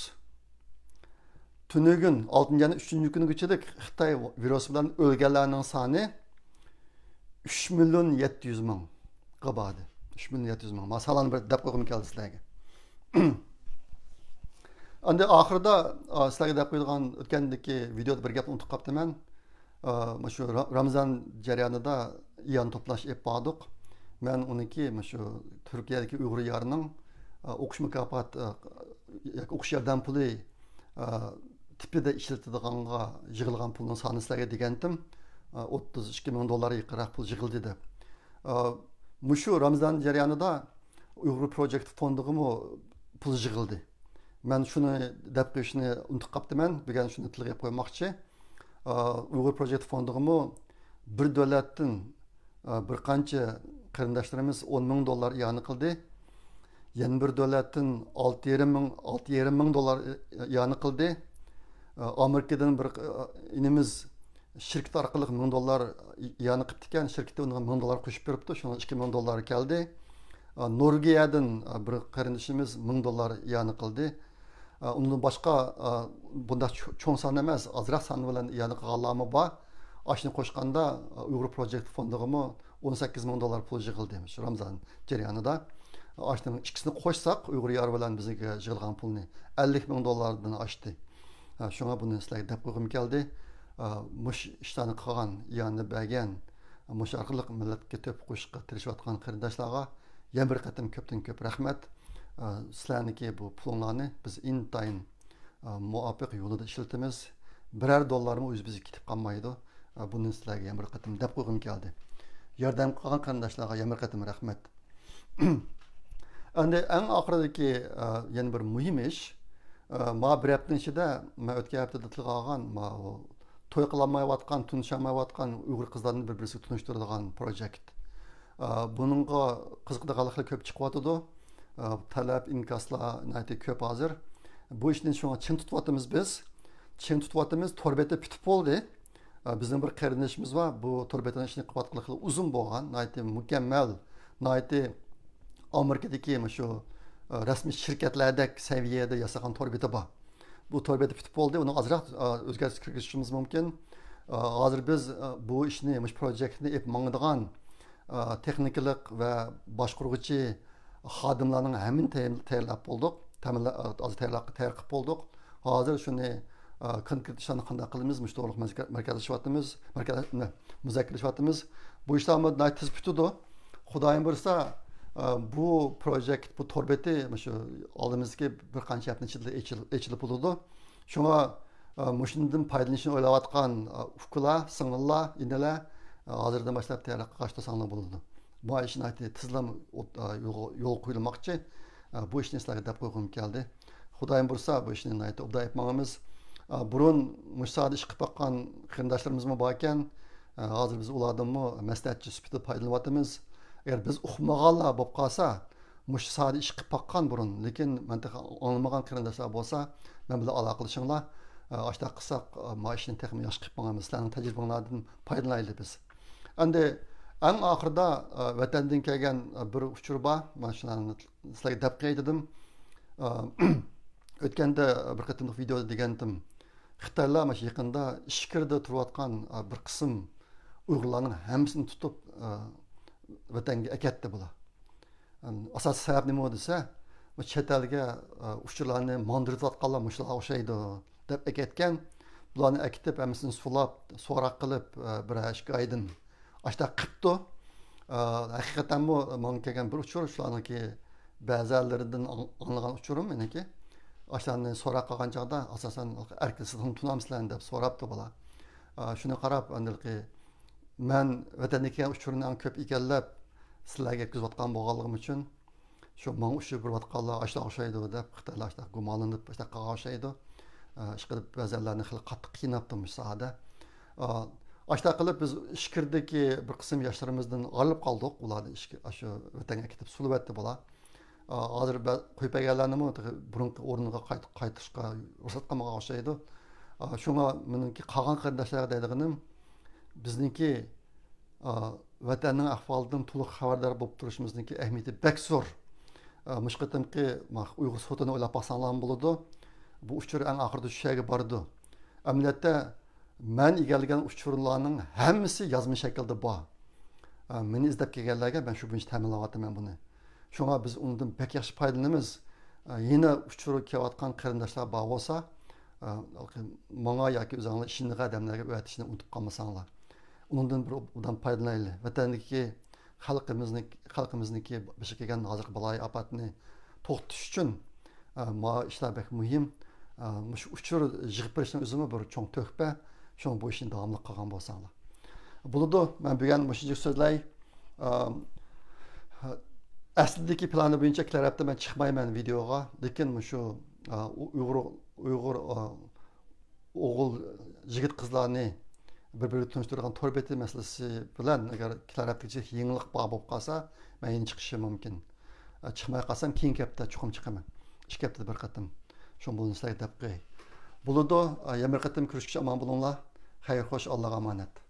تۈنۈگۈن، ئالتىنچى ئاينىڭ ئۈچىنچى كۈنىگىچىلىك خىتاي ۋىرۇسى بىلەن ئۆلگەنلەرنىڭ سانى ئۈچ مىليون يەتتە يۈز مىڭغا باردى. ئۈچ مىليون يەتتە يۈز مىڭ. مانا سانلارنى بىر دەپ قويغۇم كەلدى سىلەرگە. ئەمدى ئاخىرىدا، ئا، سىلەرگە دەپ قويىدىغان، ئۆتكەندىكى ۋىدېئودا بىر گەپنى ئۇنتۇپ قاپتىمەن. ئا، مۇشۇ را-، رامزان جەريانىدا ئىئانە توپلاش ئېلىپ باردۇق. مەن ئۇنىڭكى مۇشۇ تۈركىيەدىكى ئۇيغۇر يارنىڭ، ئا، ئوقۇش مۇكاپات، ئا، ياكى ئوقۇش ياردەم پۇلى، ئا، تىپىدا ئىشلىتىدىغانغا يىغىلغان پۇلنىڭ سانىنى سىلەرگە دېگەنتىم. ئوتتۇز ئىككى مىڭ دوللار يېقىنراق پۇل يىغىلدى دەپ. مۇشۇ رامزان جەريانىدا ئۇيغۇر پروجېكت فوندىغىمۇ پۇل يىغىلدى. مەن شۇنى دەپ قويۇشنى ئۇنتۇپ قاپتىمەن، بۈگۈن شۇنى تىلغا ئېلىپ قويماقچى. ئۇيغۇر پروجېكت فوندىغىمۇ بىر دۆلەتتىن بىر قانچە قېرىنداشلىرىمىز ئون مىڭ دوللار ئىئانە قىلدى. يەنە بىر دۆلەتتىن ئالتە يېرىم مىڭ، ئالتە يېرىم مىڭ دوللار ئىئانە قىلدى. ئامېرىكىدىن بىر ئىنىمىز شىركىتى ئارقىلىق مىڭ دوللار ئىئانە قىپتىكەن، شىركىتى ئۇنىڭغا مىڭ دوللار قوشۇپ بېرىپتۇ، شۇنىڭ ئىككى مىڭ دوللارى كەلدى. نورۋېگىيەدىن بىر قېرىندىشىمىز مىڭ دوللار ئىئانە قىلدى. ئۇنىڭدىن باشقا بۇنداق چوڭ سان ئەمەس، ئازراق سان بىلەن ئىئانە قىلغانلارمۇ بار. ئاشۇنى قوشقاندا ئۇيغۇر پروجېكت فوندىغىمۇ ئون سەككىز مىڭ دوللار پۇل يىغىلدى شۇ رامزان جەريانىدا. ئاشۇنىڭ ئىككىسىنى قوشساق، ئۇيغۇر يار بىلەن بىزگە يىغىلغان پۇلنى ئەللىك مىڭ دوللاردىن ئاشتى. شۇڭا بۇنى سىلەرگە دەپ قويغۇم كەلدى. مۇشۇ ئىشلارنى قىلغان، ئىئانە بەرگەن، مۇشۇ ئارقىلىق مىللەتكە تۆھپە قوشۇشقا تىرىشىۋاتقان قېرىنداشلارغا يەنە بىر قېتىم كۆپتىن كۆپ رەھمەت. سىلەرنىڭكى بۇ پۇلۇڭلارنى بىز ئىنتايىن مۇۋاپىق يولىدا ئىشلىتىمىز. بىرەر دوللارمۇ ئۆز بىزگە كېتىپ قالمايدۇ. بۇنى سىلەرگە يەنە بىر قېتىم دەپ قويغۇم كەلدى. ياردەم قىلغان قېرىنداشلارغا يەنە بىر قېتىم رەھمەت. ئەمدى ئەڭ ئاخىرىدىكى يەنە بىر مۇھىم ئىش، ما بىر ھەپتىنىڭ ئىچىدە، مەن ئۆتكەن ھەپتىدە تىلغا ئالغان، ما توي قىلالمايۋاتقان، تونۇشالمايۋاتقان ئۇيغۇر قىزلارنى بىر-بىرسىگە تونۇشتۇرىدىغان پروجېكت. بۇنىڭغا قىزىقىدىغانلار خېلى كۆپ چىقىۋاتىدۇ. تەلەپ، ئىنكاسلار ناھايىتى كۆپ ھازىر. بۇ ئىشنى شۇڭا چىڭ تۇتۇۋاتىمىز بىز. چىڭ تۇتۇۋاتىمىز، تور بېتى پۈتۈپ بولدى. بىزنىڭ بىر قېرىندىشىمىز بار، بۇ تور بېتىنىڭ ئىشىنى قىلىۋاتقىلى خېلى ئۇزۇن بولغان، ناھايىتى مۇكەممەل، ناھايىتى ئامېرىكىدىكى مۇشۇ رەسمىي شىركەتلەردەك سەۋىيەدە ياسىغان تور بېتى بار. بۇ تور بېتى پۈتۈپ بولدى، ئۇنى ئازراق ئۆزگەرتىش كىرگۈزۈشىمىز مۇمكىن. ھازىر بىز بۇ ئىشنى، مۇشۇ پروجېكتنى ئېلىپ ماڭىدىغان تېخنىكىلىق ۋە باشقۇرغۇچى خادىملارنىڭ ھەممىنى تەيىن-، تەييارلاپ بولدۇق. تەمىنلە-، ھازىر تەييارلاپ، تەييار قىلىپ بولدۇق. ھازىر شۇنى، ئا، كونكرېت ئىشلارنى قانداق قىلىمىز، مۇشۇ توغرىلىق مەزكە-، مەركەزلىشىۋاتىمىز، مەركەز-، نە، مۇزاكىرىلىشىۋاتىمىز. بۇ ئىشلارمۇ ناھايىتى تېز پۈتىدۇ. خۇدايىم بۇيرۇسا، ئا، بۇ پروجېكت، بۇ تور بېتى مۇشۇ ئالدىمىزدىكى بىر قانچە ھەپتىنىڭ ئىچىدە ئېچىل-، ئېچىلىپ بولىدۇ. شۇڭا، ئا، مۇشۇندىن پايدىلىنىشنى ئويلاۋاتقان، ئا، ئۇكىلار، سىڭىللار، ئىنىلەر، ئا، ھازىردىن باشلاپ تەييارلىق قىلىپ تۇرساڭلار بولىدۇ. بۇ ئىش ناھايىتى تېزلا ئوت-، ئا، يولغا، يولغا قويۇلماقچى. ئا، بۇ ئىشنى سىلەرگە دەپ قويغۇم كەلدى. خۇدايىم بۇيرۇسا، بۇ ئىشنى ناھايىتى ئوبدان ئېلىپ ماڭىمىز. ئا، بۇرۇن مۇشۇ ساھەدە ئىش قىلىپ باققان قېرىنداشلىرىمىزمۇ بار ئىكەن. ئا، ھازىر بىز ئۇلاردىنمۇ مەسلىھەتچى سۈپىتىدە پايدىلىنىۋاتىمىز. ئەگەر بىز ئۇقمىغانلار بولۇپ قالسا، مۇشۇ ساھەدە ئىش قىلىپ باققان بۇرۇن، لېكىن مەن تېخى ئاڭلىمىغان قېرىنداشلار بولسا، مەن بىلەن ئالاقىلىشىڭلار. ئا، ئاشۇنداق قىلساق، ئا، ما ئىشنى تېخىمۇ ياخشى قىلىپ ماڭىمىز. سىلەرنىڭ تەجرىبىڭلاردىن پايدىلىنايلى بىز. ئەمدى ئەڭ ئاخىرىدا، ئا، ۋەتەندىن كەلگەن، ئا، بىر ئۇچۇر بار. مانا شۇلارنى سىلەرگە دەپ قوياي دېدىم. ئا، ئۆتكەندە بىر قېتىملىق ۋىدېئودا دېگەنتىم، خىتايلار مانا شۇ يېقىندا ئىچكىرىدە تۇرۇۋاتقان، ئا، بىر قىسىم ئۇيغۇرلارنىڭ ھەممىسىنى تۇتۇپ، ئا، ۋەتەنگە ئەكەتتى بۇلار. ئاساسىي سەۋەب نېمە دېسە، بۇ چەت ئەلگە، ئا، ئۇچۇرلارنى ماڭدۇرۇۋاتقانلار مۇشۇلارغا ئوخشايدۇ دەپ ئەكەتكەن. بۇلارنى ئەكېتىپ، ھەممىسىنى سولاپ، سوراق قىلىپ، ئا، بىر ئىككى ئايدىن ئاشۇنداق قىپتۇ. ئا، ھەقىقەتەنمۇ ماڭا كەلگەن بىر ئۇچۇر، شۇلارنىڭكى بەزىلىرىدىن ئاڭ-، ئاڭلىغان ئۇچۇرۇم مېنىڭكى. ئاشۇلارنى سوراق قىلغان چاغدا، ئاساسەن، ئەركىن سىزنىڭ تونامسىلەر دەپ سوراپتۇ بۇلار. ئا، شۇنى قاراپ، ئاندىن مەن ۋەتەندىن كەلگەن ئۇچۇرنى ئەڭ كۆپ ئىگىلەپ، سىلەرگە يەتكۈزۈۋاتقان بولغانلىقىم ئۈچۈن، شۇ ماڭا ئۇچۇر بېرىۋاتقانلار ئاشۇلارغا ئوخشايدۇ دەپ، خىتايلار ئاشۇنداق گۇمانلىنىپ، ئاشۇنداق قىلغان ئوخشايدۇ. ئىشقىلىپ، بەزەنلەرنى خېلى قاتتىق قىيناپتۇ مۇشۇ ساھەدە. ئاشۇنداق قىلىپ، بىز ئىچكىرىدىكى بىر قىسىم ياشلىرىمىزدىن ئايرىلىپ قالدۇق. ئۇلارنى ئىچكى-، ئاشۇ ۋەتەنگە ئەكېتىپ سولىۋەتتى بۇلار. ھازىر بە-، قويۇپ بەرگەنلەرنىمۇ تېخى بۇرۇنقى ئورنىغا قايت-، قايتۇرۇشقا رۇخسەت قىلمىغان ئوخشايدۇ. شۇڭا مېنىڭكى قالغان قېرىنداشلارغا دەيدىغىنىم، بىزنىڭكى، ۋەتەننىڭ ئەھۋالىدىن تولۇق خەۋەردار بولۇپ تۇرۇشىمىزنىڭكى ئەھمىيىتى بەك زور. مۇشۇ قېتىمقى ئۇيغۇر سوتىنى ئويلاپ باقساڭلارمۇ بولىدۇ. بۇ ئۇچۇر ئەڭ ئاخىرىدا شۇ يەرگە بارىدۇ. ئەمەلىيەتتە، مەن ئىگىلىگەن ئۇچۇرلارنىڭ ھەممىسى يازما شەكىلدە بار. ئە، مېنى ئىزدەپ كەلگەنلەرگە مەن شۇ بويىچە تەمىنلەۋاتىمەن بۇنى. شۇڭا بىز ئۇنىڭدىن بەك ياخشى پايدىلىنىمىز. ئە، يەنە ئۇچۇرى كېلىۋاتقان قېرىنداشلار بار بولسا، ئە، ماڭا ياكى ئۆزۈڭلار ئىشىنىدىغان ئادەملەرگە ئەۋەتىشنى ئۇنتۇپ قالمىساڭلار. ئۇنىڭدىن بىر ئوبدان پايدىلىنايلى. ۋەتەندىكى خەلقىمىزنىڭ، خەلقىمىزنىڭكى بېشىغا كەلگەن ھازىرقى بالايىئاپەتنى توختىتىش ئۈچۈن، ئە، ما ئىشلار بەك مۇھىم. ئە، مۇشۇ ئۇچۇر يىغىپ بېرىشنىڭ ئۆزىمۇ بىر چوڭ تۆھپە. شۇڭا بۇ ئىشنى داۋاملىق قىلغان بولساڭلار. بولىدۇ، مەن بۈگۈن مۇشۇنچە سۆزلەي. ئەسلىدىكى پىلانى بويىچە كېلەر ھەپتە مەن چىقمايمەن ۋىدېئوغا، لېكىن مۇشۇ ئۇيغۇر ئۇيغۇر ئوغۇل يىگىت قىزلارنى بىر بىرىگە تونۇشتۇرىدىغان تور بېتى مەسىلىسى بىلەن ئەگەر كېلەر ھەپتىگىچە يېڭىلىق بار بولۇپ قالسا، مەن يەنە چىقىشىم مۇمكىن. چىقماي قالسام كېيىنكى ھەپتە چوقۇم چىقىمەن. ئىككى ھەپتىدە بىر قېتىم. شۇڭا بۇنى سىلەرگە دەپ قوياي. بولىدۇ، يەنە بىر قېتىم كۆرۈشكىچە ئامان بولۇڭلار. خەير خوش، ئاللاغا ئامانەت.